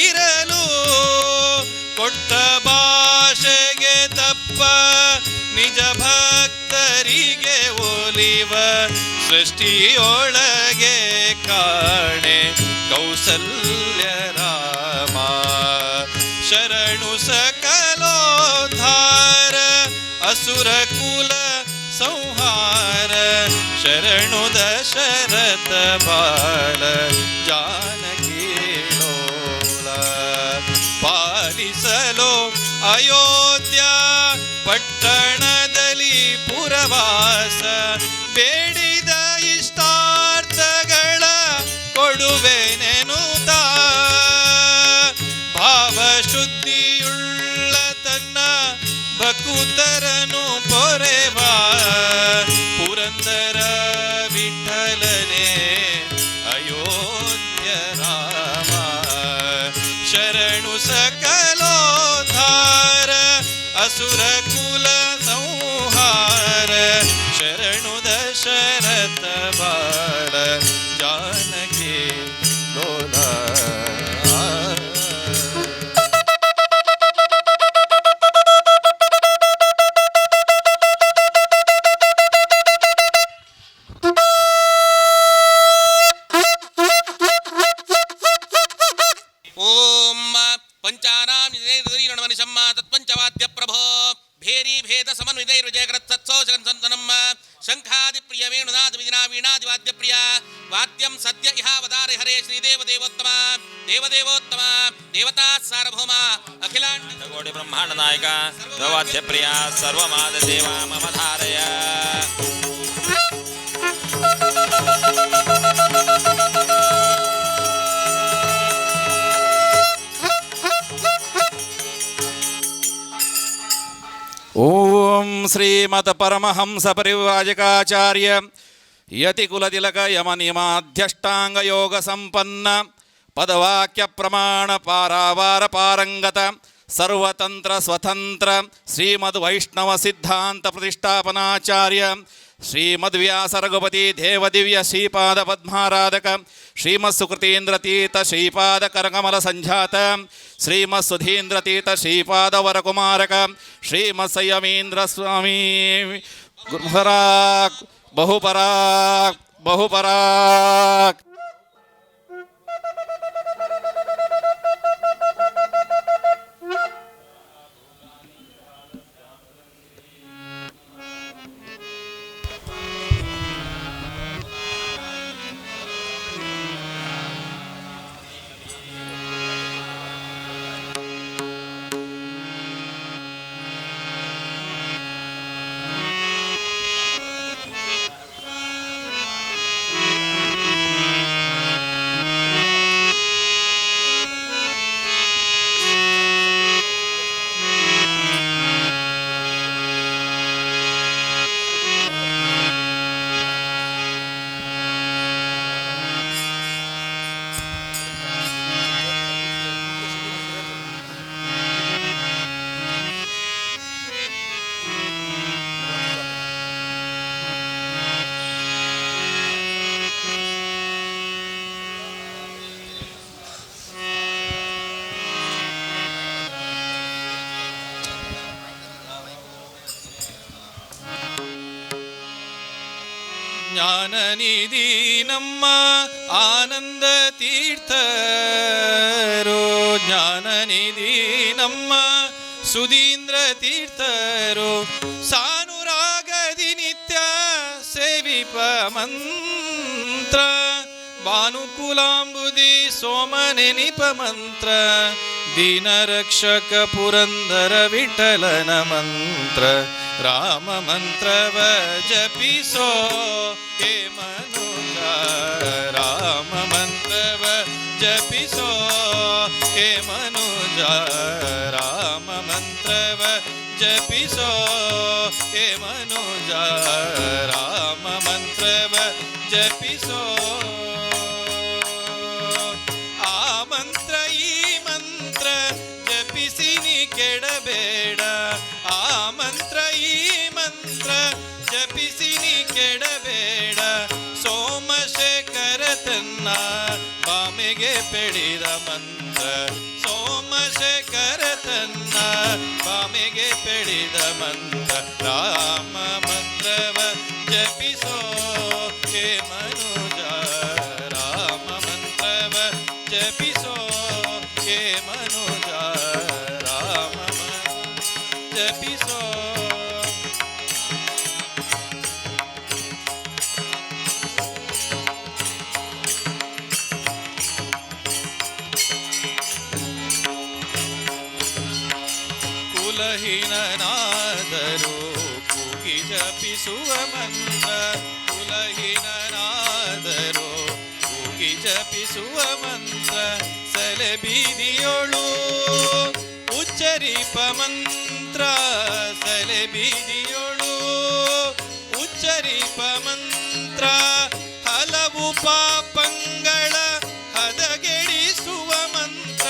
ಇರಲು ಕೊಟ್ಟ ಭಾಷೆಗೆ ತಪ್ಪ ನಿಜ ಭಕ್ತರಿಗೆ ಒಲಿವ ಸೃಷ್ಟಿಯೊಳಗೆ ಕಾಣೆ ಕೌಸಲ್ಯ ರಾಮ ಶರಣು ಸಕಲೋದ್ಧಾರ ಅಸುರ ಕುಲ ಸಂಹಾರ ಶರಣು ದಶರಥ ಬಾಲ ಜಾನಕಿ ಲೋಲ ಪಾಲಿಸಲು ಅಯೋಧ್ಯ ಪಟ್ಟಣದಲ್ಲಿ ಪುರವಾಸ ಬೇಡಿದ ಇಷ್ಟಾರ್ಥಗಳ ಕೊಡುವೆನೆನುತ ಭಾವಶುದ್ಧಿಯುಳ್ಳ ತನ್ನ ಭಕುತರನು ಪೊರೆವ ಪುರಂದರ ವಿಠಲನೆ ಅಯೋಧ್ಯ ರಾಮ ಶರಣು ಸಕಲೋದ್ಧಾರ ಅಸುರ ಕುಲ ಸಂಹಾರ ಶರಣು ದಶರಥ ಬಾಲ ಜಾನಕಿ ಲೋಲ. ಓಂ ಪಂಚಾನಾಂ ವಾಹಿನಿ ಭೇದ ಸಮನ್ವಿತೈರ್ವಿಜಯಕರತ್ಸತ್ಸೋಷಕಂ ಶಂಖಾದಿ ಪ್ರಿಯ ವೇಣುನಾದ ವಿಧಿನಾ ವೀಣಾದಿ ವಾದ್ಯ ಪ್ರಿಯ ವಾದ್ಯಂ ಸದ್ಯ ಇಹಾವತಾರಿ ಹರೇ ಶ್ರೀದೇವ ದೇವೋತ್ತಮ ದೇವದೇವೋತ್ತಮ ದೇವತಾ ಸಾರ್ವಭೌಮ ಅಖಿಲಾಂಡ ಕೋಟಿ ಬ್ರಹ್ಮಾಂಡ ನಾಯಕ ವಾದ್ಯ ಪ್ರಿಯ ಸರ್ವಮಾದ ದೇವ ಮಮ ಧಾರಯ. ಓಂ ಶ್ರೀಮತ ಪರಮಹಂಸ ಪರಿವ್ರಾಜಕಾಚಾರ್ಯ ಯತಿಕುಲತಿಲಕ ಯಮ ನಿಯಮಾಧ್ಯಷ್ಟಾಂಗ ಯೋಗ ಸಂಪನ್ನ ಪದವಾಕ್ಯ ಪ್ರಮಾಣ ಪಾರಾವಾರ ಪಾರಂಗತ ಸರ್ವತಂತ್ರ ಸ್ವತಂತ್ರ ಶ್ರೀಮದ್ ವೈಷ್ಣವ ಸಿದ್ಧಾಂತ ಪ್ರತಿಷ್ಠಾಪನಾಚಾರ್ಯ ಶ್ರೀಮದ್ವ್ಯಾಸ ರಘುಪತಿ ದೇವದಿವ್ಯ ಶ್ರೀಪಾದ ಪದ್ಮಾರಾಧಕ ಶ್ರೀಮತ್ ಸುಕೃತೀಂದ್ರತೀರ್ಥ ಶ್ರೀಪಾದ ಕರಕಮಲ ಸಂಜಾತ ಶ್ರೀಮತ್ ಸುಧೀಂದ್ರತೀರ್ಥ ಶ್ರೀಪಾದ ವರಕುಮಾರಕ ಶ್ರೀಮತ್ ಸಂಯಮೀಂದ್ರ ಸ್ವಾಮಿ ಗುರುಪರಾಕ್ ಬಹುಪರಾಕ್ ಬಹುಪರಾಕ್. ಜ್ಞಾನನಿಧಿ ನಮ್ಮ ಆನಂದ ತೀರ್ಥರು, ಜ್ಞಾನನಿಧಿ ನಮ್ಮ ಸುಧೀಂದ್ರ ತೀರ್ಥರು, ಸಾನುರಾಗದಿ ನಿತ್ಯ ಸೇವಿಪ ಮಂತ್ರ, ಭಾನುಕುಲಾಂಬುದಿ ಸೋಮನೆನಿಪ ಮಂತ್ರ, ದೀನರಕ್ಷಕ ಪುರಂದರ ವಿಠಲನ ಮಂತ್ರ, ರಾಮ ಮಂತ್ರವ ಜಪಿಸೋ ಹೇ ಮನುಜ, ರಾಮ ಮಂತ್ರವ ಜಪಿಸೋ ಹೇ ಮನುಜ, ರಾಮ ಮಂತ್ರವ ಜಪಿಸೋ ಹೇ ಮನುಜ, ರಾಮ ಮಂತ್ರವ ಜಪಿಸೋ. ಆ ಮಂತ್ರ ಈ ಮಂತ್ರ ಜಪಿಸಿ ನೀ ಕೆಡಬೇಡ, ಆ ಮಂತ್ರ ಈ ಮಂತ್ರ ಜಪಿಸಿ ನೀ ಕೆಡಬೇಡ, ಸೋಮಶೇಖರ ತನ್ನ ಬಾಮೆಗೆ ಪೆಡಿದ ಮಂತ್ರ, ಸೋಮಶೇಖರ ತನ್ನ ಬಾಮೆಗೆ ಪೆಡಿದ ಮಂತ್ರ, ರಾಮ ಮಂತ್ರವ ಜಪಿಸೋ ಹೇ ಮನುಜ, ರಾಮ ಮಂತ್ರವ ಜಪಿಸೋ ಹೇ ಮನುಜ, ರಾಮ ಜಪಿಸೋ. ಕುಲಹೀನನಾದರೂ ಕೂಗಿ ಜಪಿಸುವ ಮಂತ್ರ, ಕುಲಹೀನನಾದರೂ ಕೂಗಿ ಜಪಿಸುವ ಮಂತ್ರ, ಸಲೆ ಬೀದಿಯೋಳು ಉಚ್ಚರಿಪ ಮಂತ್ರ, ಸಲೆ ಬೀದಿಯೋಳು ಉಚ್ಚರಿಪ ಮಂತ್ರ, ಹಲವು ಪಾಪಂಗಳ ಹದಗೆಡಿಸುವ ಮಂತ್ರ,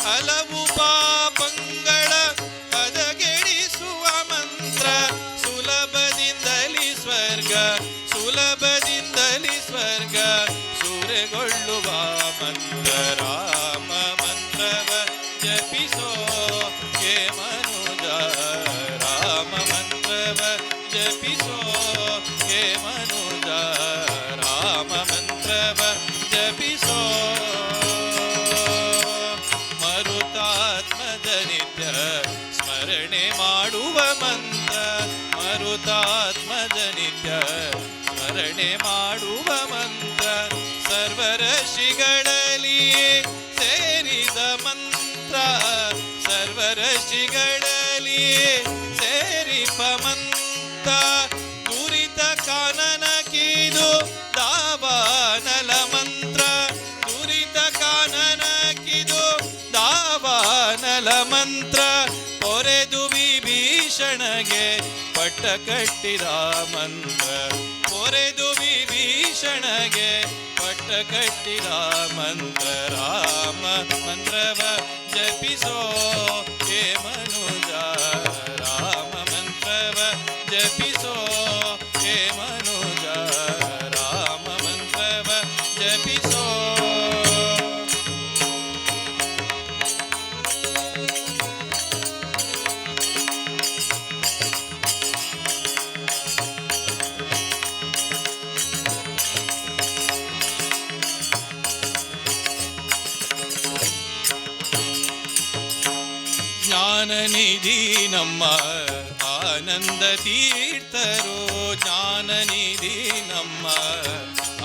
ಹಲವು ಪಾಪಂಗಳ ಹದಗೆಡಿಸುವ ಮಂತ್ರ, ಸುಲಭದಿಂದಲಿ ಸ್ವರ್ಗ, ಸುಲಭದಿಂದಲಿ ಸ್ವರ್ಗ ಸೂರೆಗೊಳ್ಳುವ ಮಂತ್ರ, ರಾಮ ಮಂತ್ರವ ಜಪಿಸೋ ಹೇ ಮನುಜ, ರಾಮ ಮಂತ್ರವ ಜಪಿಸೋ ಹೇ ಮನುಜ, ರಾಮ ಮಂತ್ರವ ಜಪಿಸೋ. ಮರುತಾತ್ಮದ ನಿತ್ಯ ಸ್ಮರಣೆ ಮಾಡುವ ಮಂತ್ರ, ಋಷಿಗಳಲ್ಲಿ ಸೇರಿಪ ಮಂತ್ರ ದುರಿತ ಕಾನನ ಕೀದು ದಾವಾನಲ ಮಂತ್ರ ದುರಿತ ಕಾನನ ಕಿದು ದಾವಾನಲ ಮಂತ್ರ ಪೊರೆದು ವಿಭೀಷಣಗೆ ಪಟ್ಟ ಕಟ್ಟಿದ ಮಂತ್ರ ಪೊರೆದು ವಿಭೀಷಣಗೆ ಪಟ್ಟ ಕಟ್ಟಿದ ಮಂತ್ರ ರಾಮ ಮಂತ್ರವ ಜಪಿಸೋ ಹೇ ಮನುಜ ರಾಮ ಮಂತ್ರವ ಜಪಿಸೋ ಹೇ ಮನುಜ ರಾಮ ಮಂತ್ರವ ಜಪಿಸೋ. ಜ್ಞಾನನಿಧಿ ನಮ್ಮ ಆನಂದ ತೀರ್ಥರು ಜ್ಞಾನನಿಧಿ ನಮ್ಮ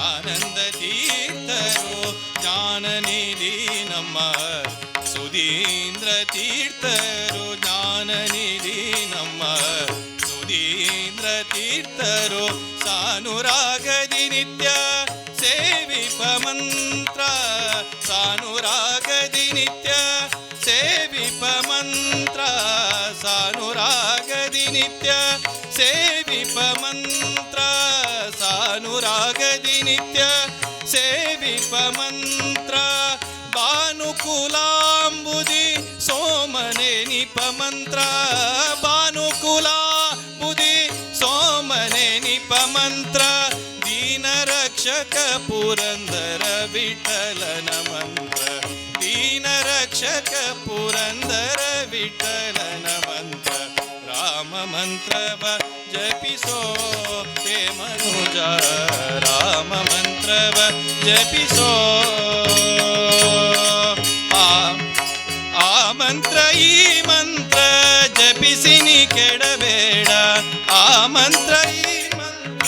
ಆನಂದ ತೀರ್ಥರು ಜ್ಞಾನನಿಧಿ ನಮ್ಮ ಸುಧೀಂದ್ರ ತೀರ್ಥರು ಜ್ಞಾನನಿಧಿ ನಮ್ಮ ಸುಧೀಂದ್ರ ತೀರ್ಥರು ಸಾನುರಾಗದಿ ನಿತ್ಯ ಸೇವಿಪ ಮಂತ್ರ ಸಾನುರಾಗದಿ ನಿತ್ಯ ಸೇವಿಪ ಮಂತ್ರ ಸಾನುರಾಗದಿ ನಿತ್ಯ ಸೇವಿಪ ಮಂತ್ರ ಸಾನುರಾಗದಿ ನಿತ್ಯ ಸೇವಿಪ ಮಂತ್ರ ಭಾನುಕುಲಾಂಬುದಿ ಸೋಮನೆ ನಿಪ ಮಂತ್ರ ಭಾನುಕುಲಾಂಬುದಿ ಸೋಮನೆ ನಿಪ ಮಂತ್ರ ದೀನ ರಕ್ಷಕ ಪುರಂದರ ವಿಠಲನ ಮಂತ್ರ ದೀನ ರಕ್ಷಕ ಪುರಂದರ ವಿಠಲನ ಮಂತ್ರ ರಾಮ ಮಂತ್ರವ ಜಪಿಸೋ ಹೇ ಮನುಜ ರಾಮ ಮಂತ್ರವ ಜಪಿಸೋ. ಆ ಮಂತ್ರ ಈ ಮಂತ್ರ ಜಪಿಸಿ ನೀ ಕೆಡಬೇಡ ಆ ಮಂತ್ರ ಈ ಮಂತ್ರ.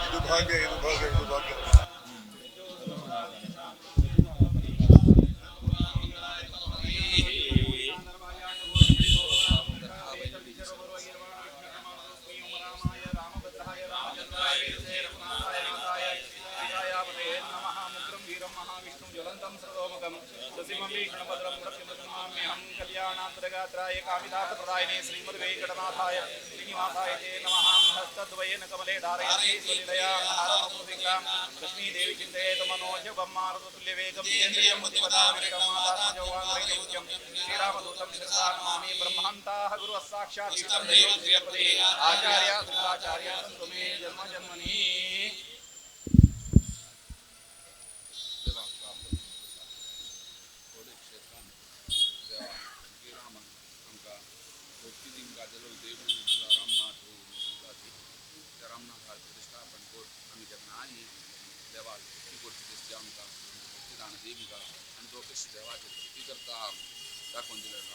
ಇದು ಭಾಗ್ಯ, ಇದು ಭಾಗ್ಯ, ಇದು ಭಾಗ್ಯ. ಆಚಾರ್ಯ ಆಚಾರ್ಯ ಸಂತು ಮೇ ಜನ್ಮ ಜನ್ಮನಿ.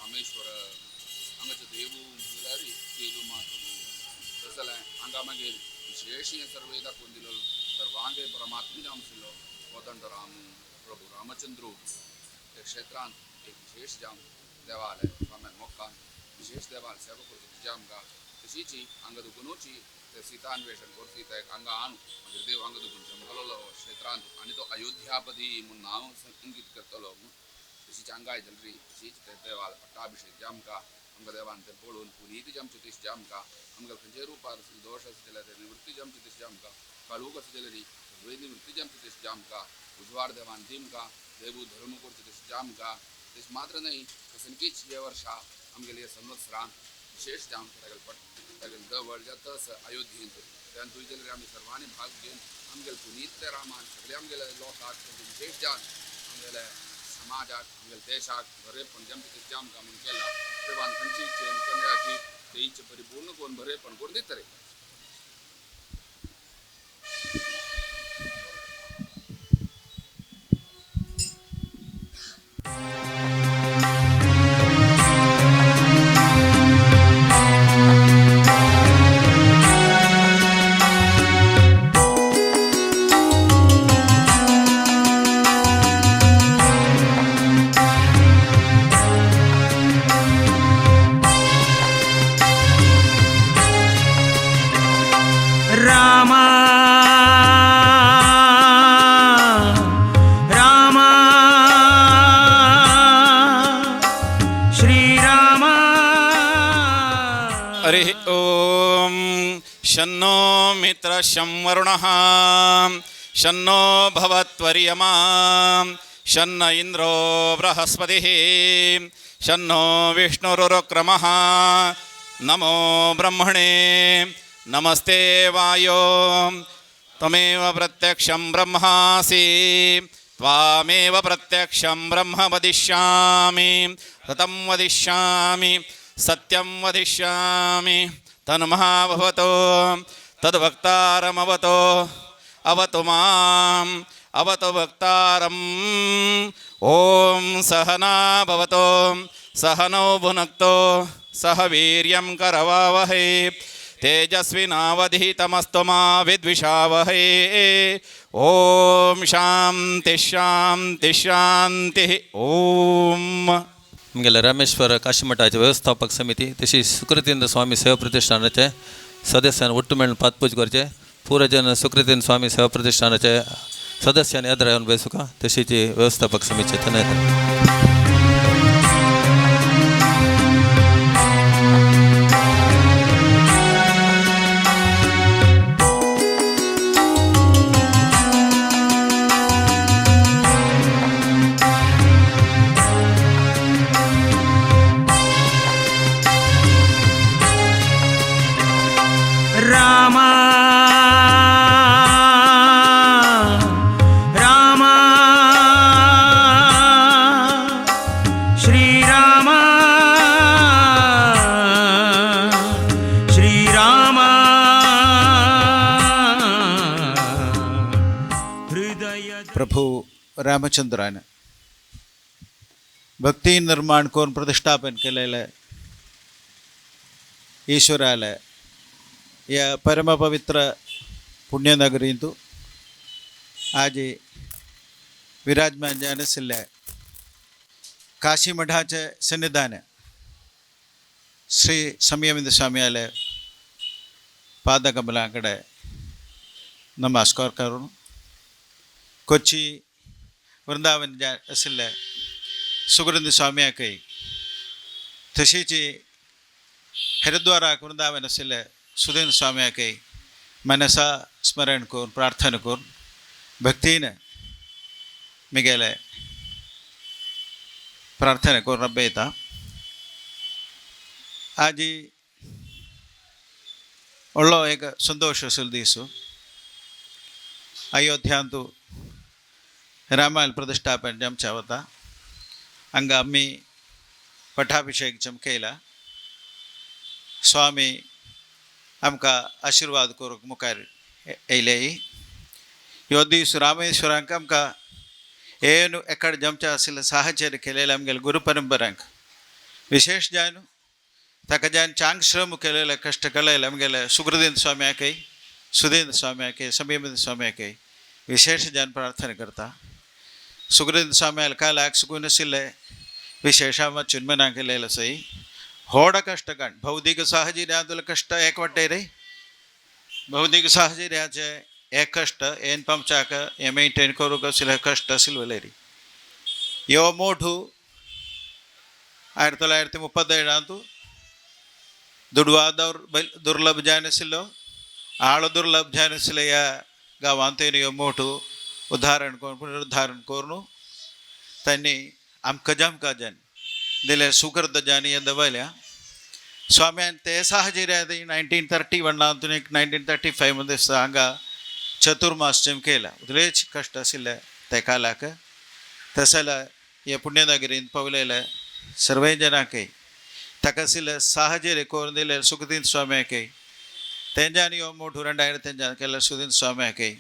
रामेश्वर हांगाचो देवू म्हणल्यार तेजू मातू तशें जाल्यार हांगा मागीर विशेष हें सर्वे दाखोवन दिलो सर्वांगे परमात्मी जावन आशिल्लो कोदंड राम प्रभू रामचंद्रू त्या क्षेत्रांत एक विशेष जावन देवालय स्वाम्या मोक्कान विशेष देवालय सेवा करता तिजी आमकां तशीच हांगा दुकुनूची ते सीतान्वेषण करता सीता एक हांगा आणू मागीर देव हांगा दुकून जमलोलो क्षेत्रांत आनी तो अयोध्यापदी म्हूण नांव अंकीत करतलो तशीच हांगाय जाली तशीच ते देवाल पट्टाभिषेक जे आमकां आमकां देवान तें पळोवन पुनीत जामचें तशें जे आमकां आमकां खंयच्याय रुपार दोश आसा जाल्यार ते निवृत्ती जामची तशें जे आमकां काळूक आसा जाल्यार सगळी निवृत्ती जामची तशें जे आमकां उजवाड देवान दिमकां देवू धर्म करचें तशें जे आमकां तशें मात्र न्हय कसनकीच हे वर्षा आमगेले संवत्सरान विशेष जावन तागेले पट तागेले दवळ जाता अयोध्येंत त्यान थंय जाल्यार आमी सर्वांनी भाग घेवन आमगेले पुनीत ते रामान सगळे आमगेले लोकांक विशेष जावन आमगेले समाजाक आमगेले देशाक बरेपण जमचें तशें जे आमकां म्हूण केलां देवान खंयची इच्छेन कन्याची ते इच्छा परिपूर्ण करून बरेपण करून दितले. शन्नो मित्रशं वरुणः शन्नो भवत्वर्यमा शन्न इंद्रो बृहस्पतिः शन्नो विष्णुरुक्रमः। नमो ब्रह्मणे नमस्ते वायो त्वमेव प्रत्यक्षं ब्रह्मासि त्वामेव प्रत्यक्षं ब्रह्म वदिष्यामि सतं वदिष्यामि सत्यं वदिष्यामि। तन्महाभवतो तद्वक्तारमवतो अवतु माम् अवतु वक्तारम्। ॐ सहना भवतो सहनौ भुनक्तो सह वीर्यं करवावहै तेजस्विनावधीतमस्तु मा विद्विषावहै। ॐ शांति शांति शांति। ॐ. आमगेले रामेश्वर काशीमठाचे व्यवस्थापक समिती तशी सुकृतींद्र स्वामी सेवा प्रतिष्ठानाचे सदस्यान ಒಟ್ಟು मेळून पातपूज करचे पूरा सुकृतींद्र स्वामी सेवा प्रतिष्ठानाचे सदस्यान याद रावन बसूका तशीच व्यवस्थापक समितीचे नेते. राम राम श्री राम श्री राम हृदय प्रभु रामचंद्रान भक्ती निर्माण करून प्रतिष्ठापन केलेले ईश्वराले या परमपवित्र पुण्यनगरींतु आज विराजमान जान काशी मठाचे सन्निधान श्री संयमेंद्र स्वामी पादकमलाकडे नमस्कार करून कोच्ची वृंदावन आशिल्ले सुगृंद स्वाम्याकय तशीच हरिद्वाराक वृंदावन आशिल्ले सुधेंद्र स्वाम्याकय मनसा स्मरण करून प्रार्थना करून भक्तीन मिगेले प्रार्थना करून रब्बेता. आजी व्हडलो एक संतोश आशिल्लो दीस. अयोध्यांतु रामायल प्रतिष्ठापन जमच्या वता हांगा आमी पठाभिषेक चमकयला. स्वामी आमकां आशिर्वाद करूंक मुखार येयले. ह्यो दीस रामेश्वरांक आमकां येवन एकाड जमच्या आशिल्लें साहचर्य केलेलें आमगेले गुरू परंपरांक विशेष जावन ताका जावन चांग श्रम केलेले कश्ट केलेले आमगेले सुखदेंद्र स्वाम्याकय सुधेंद्र स्वाम्याकय संयमेंद्र स्वाम्याकय विशेष जावन प्रार्थना करता. सुखदेंद्र स्वाम्याल कालाक सुकून आशिल्ले विशेष चिन्मना केलेले आसाय. होड कष्ट काण भौतिक साहचर्यांतले कष्ट एक वाटे रे भौतिक साहचर्याचे एक कष्ट एन पंचाक हे मेंटेन करूंक आशिल्ले कष्ट आशिल्ले रे. ह्यो मोठू 1937 दुडवा दुर्लभ जावन आशिल्लो आळ दुर्लभ जावन आशिल्ले ह्या गांवांत ह्यो मोठू उदाहरण करून पुनरुद्धारण करून तांणी आमकां जमकां जान दिले सुकृत जान हे दवरल्या. स्वाम्यान ते साहचर्यात 1931 1935 मध्ये हांगा चतुर्मास चमकेला उतलेच कश्ट आशिल्ले ते कालाक. तशें हे पुण्यनगरींत पावलेले सर्वय जनांकय ताका आशिल्ले साहचर्य करून दिले सुखदीन स्वाम्याकय तेंच्यानी ह्यो मोठो 2000 केल्ले सुखदीन स्वाम्याकय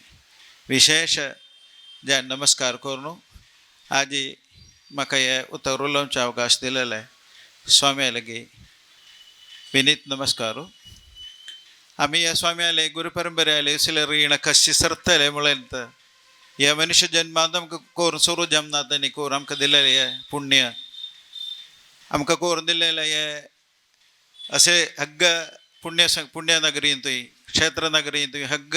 विशेष जान नमस्कार करून आजी म्हाका हे उतर उलोवचे अवकाश दिलेले स्वाम्या लागीं विनीत नमस्कार. आमी ह्या स्वाम्याले गुरू परंपरेले आशिल्ले रीण कशी सरतले म्हळ्यार ह्या मनुष्य जन्मांत आमकां करून सुरू जमना तांणी करून आमकां दिलेलें हें पुण्य आमकां करून दिलेलें हें अशें हग्ग पुण्य पुण्यनगरींतूय क्षेत्रनगरींतूय हग्ग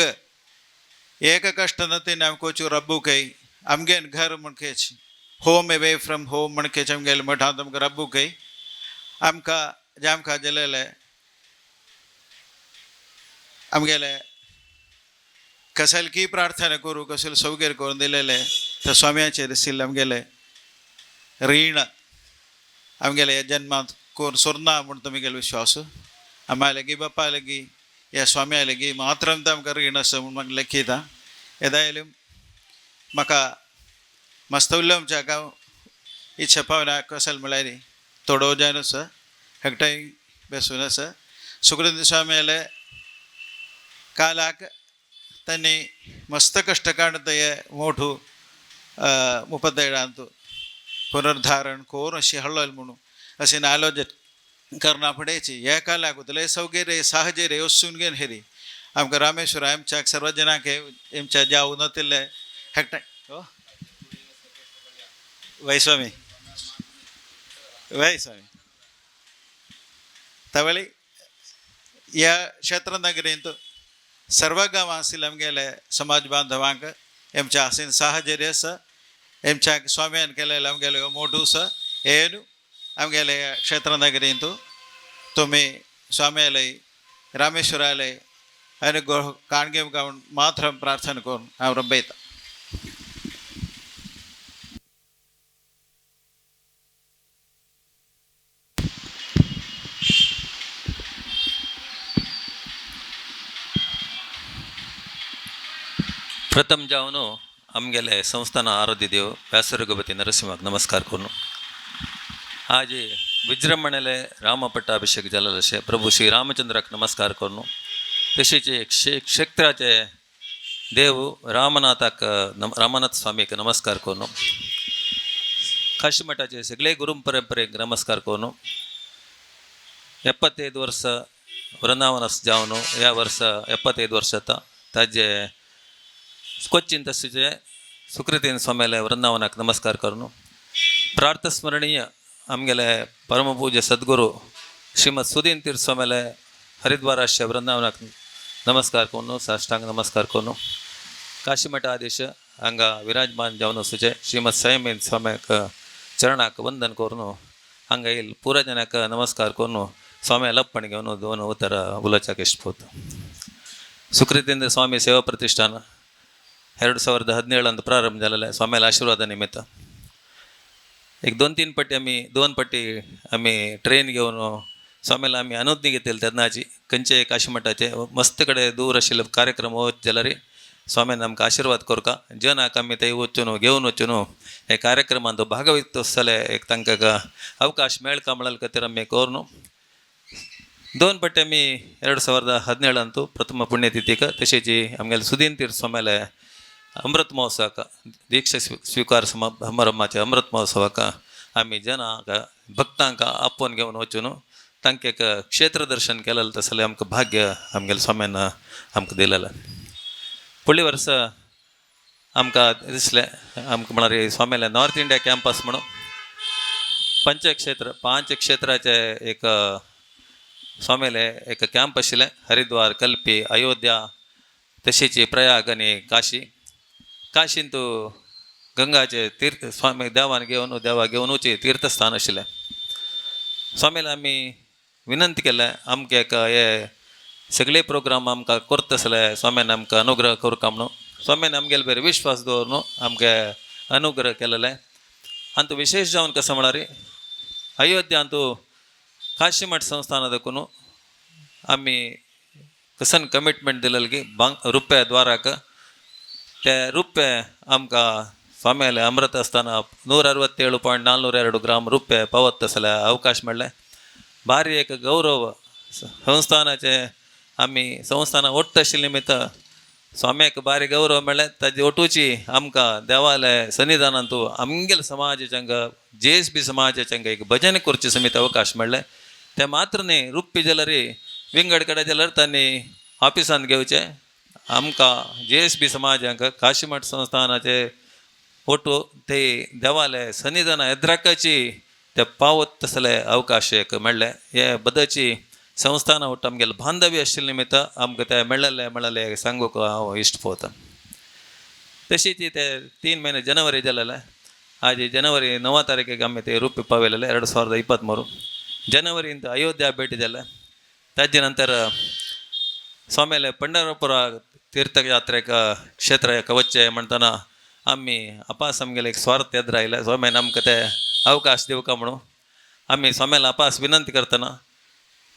एक कश्ट ना तेणी आमकां वचूं रब्बूकय आमगेन घर म्हणकेच होम एवे फ्रॉम होम म्हणकेच आमगेले मठांत आमकां रब्बूकय आमकां जें आमकां दिलेलें आमगेले कसलकी प्रार्थना करूं कसले सौगेर करून दिलेले त्या स्वाम्याचेर आशिल्लें आमगेले रीण आमगेले ह्या जन्मांत कोण सोरना म्हूण तुमगेलो विश्वास. आम्हा लागीं बाप्पा लागीं ह्या स्वाम्या लागीं मात्र आमकां रीण आसा म्हूण म्हाका लेखिता. येदायലും म्हाका मस्त उलोवच्या हांव इच्छा पावना कसल म्हळ्यार थोडो जावन आसा एकठांय बेसून आसा. सुकृत स्वाम्याले कालाक त्यांनी मस्त कष्ट काडून ते मोठू 37 पुनरुद्धारण कोर अशी हळ्ळल म्हणून अशी आलोचन करना पडेची. ह्या कालाक उतले सौगेरे साहजेरे वचून घेवन हेरी आमकां रामेश्वर आमच्या सर्व जनांक आमच्या जावं नातिल्ले एकठांय हो वैस्वामी वैस्वामी तवळी ह्या क्षेत्रनगरींत सर्व गांवां आशिल्ले आमगेले समाज बांधवांक आमच्या आसीन साहचर्य आसा. आमच्या स्वाम्यान केलेले आमगेले मोटू आसा हेनु आमगेले क्षेत्रनगरींत तुमी स्वाम्यालय रामेश्वरालय अनुग्रह काणगे मात्र प्रार्थना करून हांव रंबयता. प्रथम जावन आमगेले संस्थान आराध्य देव व्यासरघुपती नरसिंहाक नमस्कार करून आज विजृंभणेले राम पट्टाभिषेक जालेलो अशें प्रभू श्री रामचंद्राक नमस्कार करून तशेंच क्षेत्राचे देव रामनाथाक रामनाथ स्वामीक नमस्कार करून काशीमठाचे सगळे गुरु परंपरेक नमस्कार करून 75 वर्स वृंदावन जावन ह्या वर्सा 75 वर्स जाता. ताजे कोच्चीन तशें सुकृतीन स्वाम्याले वृंदावनाक नमस्कार करून प्रार्थस्मरणीय आमगेले परमपूज्य सद्गुरू श्रीमद सुदीन तीर्थ स्वाम्याले हरिद्वाराश्य वृंदावनाक नमस्कार करून साष्टांग नमस्कार करून काशीमठ आदेश हांगा विराजमान जावन आसूचे श्रीमद संयमेन स्वाम्याक चरणाक वंदन करून हांगा येयल पुरा जनाक नमस्कार करून स्वाम्या लप्पण घेवन दोन उतरां उलोवच्याक इश्ट. सुकृतेंद्र स्वामी सेवा प्रतिष्ठान 2017 प्रारंभ जालेले स्वाम्याला आशीर्वादा निमित्त एक 2-3 पट्टी आमी 2 पट्टी आमी ट्रेन घेवन स्वाम्याला आमी अनुज्ञा घेतली तेन्नाची खंयचे काशीमठाचे मस्त कडेन दूर आशिल्ले कार्यक्रम वच जाल्यार स्वाम्यान आमकां आशीर्वाद करका जनाक आमी थंय वचून घेवन वचून हे कार्यक्रमांत भागवत जाल्यार एक तांकां अवकाश मेळका म्हळ्यार खातीर आमी करून 2 पट्टी आमी 2017 प्रथम पुण्यतिथीक तशेंच आमगेले सुदीन तीर्थ स्वाम्याले अमृत महोत्सवाक दीक्षा स्विकार समारंभाचे अमृत महोत्सवाक आमी जनांक भक्तांक आपोवन घेवन वचून तांकां एक क्षेत्र दर्शन केलें तसलें आमकां भाग्य आमगेले स्वाम्यान आमकां दिलेलें. फुडले वर्स आमकां दिसलें आमकां म्हळ्यार स्वाम्याले नॉर्थ इंडिया कॅम्पस म्हणून पंचक्षेत्र 5 क्षेत्राचे एक स्वाम्याले एक कॅम्प आशिल्लें. हरिद्वार, कल्पी, अयोध्या, तशेंच प्रयाग आनी काशी. काशींत गंगाचे तीर्थ स्वामी देवान घेवन देवा घेवन वचचे तीर्थस्थान आशिल्लें. स्वामीला आमी विनंती केलें आमकां एक हे सगळे प्रोग्राम आमकां करता आसले स्वाम्यान आमकां अनुग्रह करता म्हणून. स्वाम्यान आमगेले बरे विश्वास दवरून आमकां अनुग्रह केलेले. आनी तो विशेष जावन कसो म्हळ्यार अयोध्यांत काशीमठ संस्थाना देखून आमी कसन कमिटमेंट दिलेलें की रुपया द्वाराक ते रुपये आमकां स्वाम्याले अमृत आसतना 167.402 ग्राम रुपये पावत आसले अवकाश मेळ्ळें. भारी एक गौरव संस्थानाचे आमी संस्थाना ओट्ट आशिल्ले निमित्त स्वाम्याक भारी गौरव मेळ्ळें. ताजी ओटूची आमकां देवाले सन्निधानांतू आमगेले समाजाच्यांक JSB समाजाच्यांक एक भजन करचे समित अवकाश मेळ्ळें. तें मात्र न्ही रुप्पी जाल्यार विंगड कडेन जाल्यार तांणी ऑफिसांत घेवचें. आमकां JSB समाजांक काशीमठ संस्थानाचे ओटू ते देवाले सन्निधाना एद्राकाची ते पावत तसले अवकाश एक मेळ्ळे. हे बदची संस्थाना ಒಟ್ಟು आमगेले बांधव्य आशिल्ले निमित्त आमकां ते मेळ्ळेले मेळ्ळेले सांगूंक हांव इश्ट पळोवता. तशीच ते 3 म्हयने जनवरी जालेले. आज जनवरी 9 तारखेक आमी ते रुपये पावयलेले 2023 जनवरींत अयोध्या भेटी जाले. ताजे नंतर स्वाम्याले पंढरपुरा तीर्थयात्रेक क्षेत्र वच्चें म्हणटना आमी अपास आमगेले एक स्वार्थ येद्र आयले. स्वाम्यान आमकां ते अवकाश दिवका म्हणून आमी स्वाम्याला अपास विनंती करतना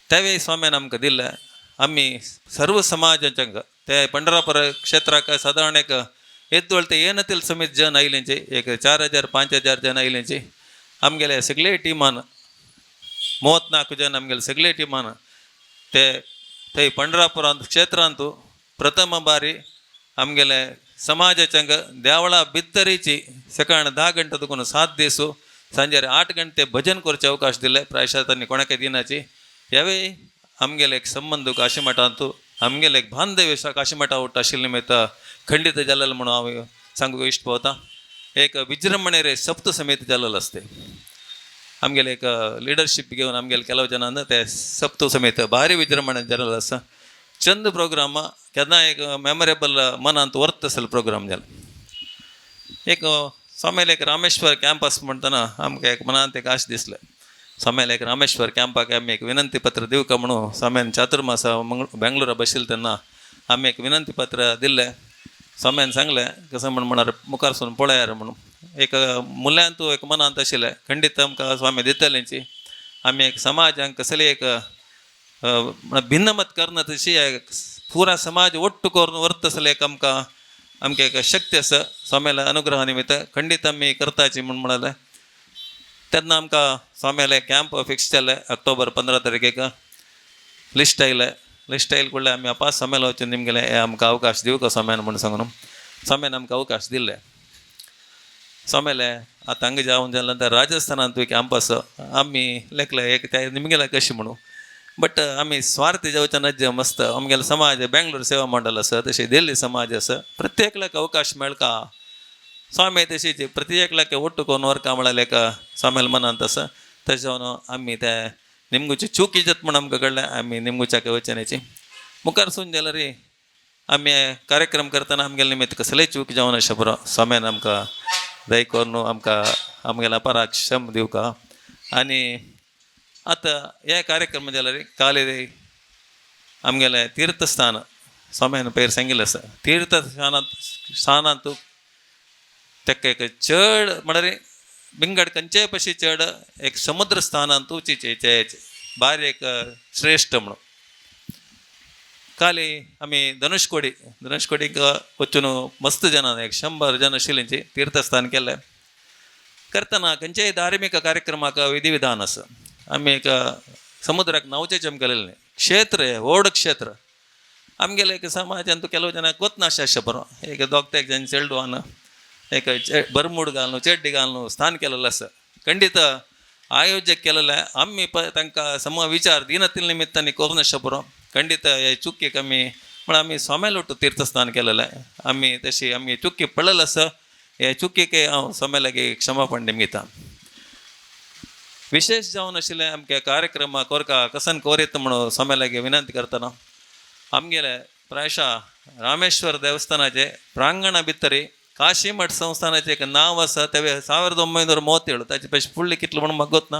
तेवूय स्वाम्यान आमकां दिल्ले. आमी सर्व समाजाच्या ते पंढरपूर क्षेत्राक सादारण एक येदोळ ते येनतील समेत जन आयलेंचे एक 4000 5000 जन आयलेंचे. आमगेले सगळे टिमान 34 जन आमगेले सगळे टिमान ते थंय पंढरापुरांत क्षेत्रांतू प्रथम बारी आमगेले समाजाच्या देवळा भितरीची सकाळ 10 गंटे तुकून 7 दीस सांजेर 8 गंटे भजन करचे अवकाश दिले. प्रायशा तांणी कोणाकय दिनाची. ह्यावेळी आमगेले एक संबंद काशीमठांतू आमगेले एक बांधव्य काशीमठा उट आशिल्ले निमित्त खंडीत जालेलो म्हणून हांव सांगूंक इश्ट पावता. एक विजृंभणे रे सप्त समेत जालेलो आसते. आमगेले एक लिडरशीप घेवन आमगेले ಕೆಲವು ಜನ ते सप्त समेत भारी विजृंभणे जालेलो आसा. चंद प्रोग्राम केन्ना एक मेमोरेबल मनांत वर्त आसलो प्रोग्राम जालो. एक स्वामीले एक रामेश्वर कॅम्पस म्हणटना आमकां एक मनांत एक आश दिसलें. स्वामीले एक रामेश्वर कॅम्पाक आमी एक विनंती पत्र दिवका म्हणून स्वाम्यान चातुर्मासा बेंगलोरा बशिल्ले तेन्ना आमी एक विनंती पत्र दिल्लें. स्वाम्यान सांगलें कसं म्हण म्हणार मुखार सून पळयार म्हणून एक मुल्यांतू एक मनांत आशिल्लें खंडीत आमकां स्वामी दितलेंची. आमी एक समाजांक कसली एक भिन्नमत करना तशी पुरा समाज ಒಟ್ಟು करून व्हरता एक आमकां आमकां एक शक्ती आसा स्वाम्याल्या अनुग्रहा निमित्त खंडीत आमी करताची म्हूण म्हणालें. तेन्ना आमकां स्वाम्याले कॅम्प फिक्स जालें. ऑक्टोबर 15 तारखेक लिस्ट आयलें. लिस्ट आयले कुडले आमी अपास स्वाम्याला वचून निमगेले हे आमकां अवकाश दिवका स्वाम्यान म्हूण सांगून स्वाम्यान आमकां अवकाश दिल्ले. स्वाम्याले आतां हांगा जावन जालें नंतर राजस्थानांतूय कॅम्प आसा आमी लेखले एक ते निमगेले कशें म्हणून बट आमी स्वार्थी जावचे नज्ज मस्त आमगेलो समाज बेंगलोर सेवा मंडळ आसा तशें दिल्ली समाज आसा प्रत्येकल्याक अवकाश मेळका स्वामी तशीच प्रत्येकल्याक ಒಟ್ಟು करून व्हरका म्हळ्यार एक स्वाम्याल्या मनांत आसा. तशें जावन आमी ते निमगुची चूक इजत म्हूण आमकां कळ्ळें. आमी निमगुच्याक वचनाची मुखार सून जाल्यार आमी कार्यक्रम करतना आमगेले निमित्त कसलेय चूक जावन अशें पुरो स्वाम्यान आमकां दय करून आमकां आमगेल्या अपाराक क्षम दिवका. आनी आतां हे कार्यक्रम जाल्यार काले आमगेलें तीर्थस्थान स्वाम्यान पयर सांगिल्लें आसा. तीर्थस्थानांत स्थानांत तेका एक चड म्हळ्यार बिंगड खंयचेय पशी चड एक समुद्र स्थानांत भारी एक श्रेश्ठ म्हणून. काली आमी धनुषकोडी धनुषकोडीक वचून मस्त जन एक 100 जन आशिल्लीं तीर्थस्थान केलें. करतना खंयच्याय धार्मीक कार्यक्रमाक विधी विधान आसा. आमी एक समुद्राक न्हांवचें आमकां केलेलें न्ही. क्षेत्र हें व्हड क्षेत्र आमगेले एक समाजांत ಕೆಲವು ಜನ ಗೊತ್ತनाशे बरो एक दोग तेग जन चेडवान एक बरमूड घालून चेड्डी घालून स्थान केलेलें आसा. खंडीत आयोजक केलेलें आमी तांकां सम विचार दिनातील निमित्तांनी करूं बरो खंडीत हे चुकीक आमी म्हण आमी स्वाम्यालोट तीर्थस्थान केलेलें. आमी तशी आमी चुकी पडलेलें आसा. हे चुकीक हांव स्वाम्या लागीं क्षमापण निमगिता. विशेष जावन आशिल्लें आमगे कार्यक्रम कोरका कसन कोरीत म्हणून स्वाम्या लागीं विनंती करतना आमगेले प्रायशा रामेश्वर देवस्थानाचे प्रांगणा भितरी काशीमठ संस्थानाचें एक नांव आसा तें 1937 ताचे पयशे फुडले कितले म्हणून म्हाका गोत ना.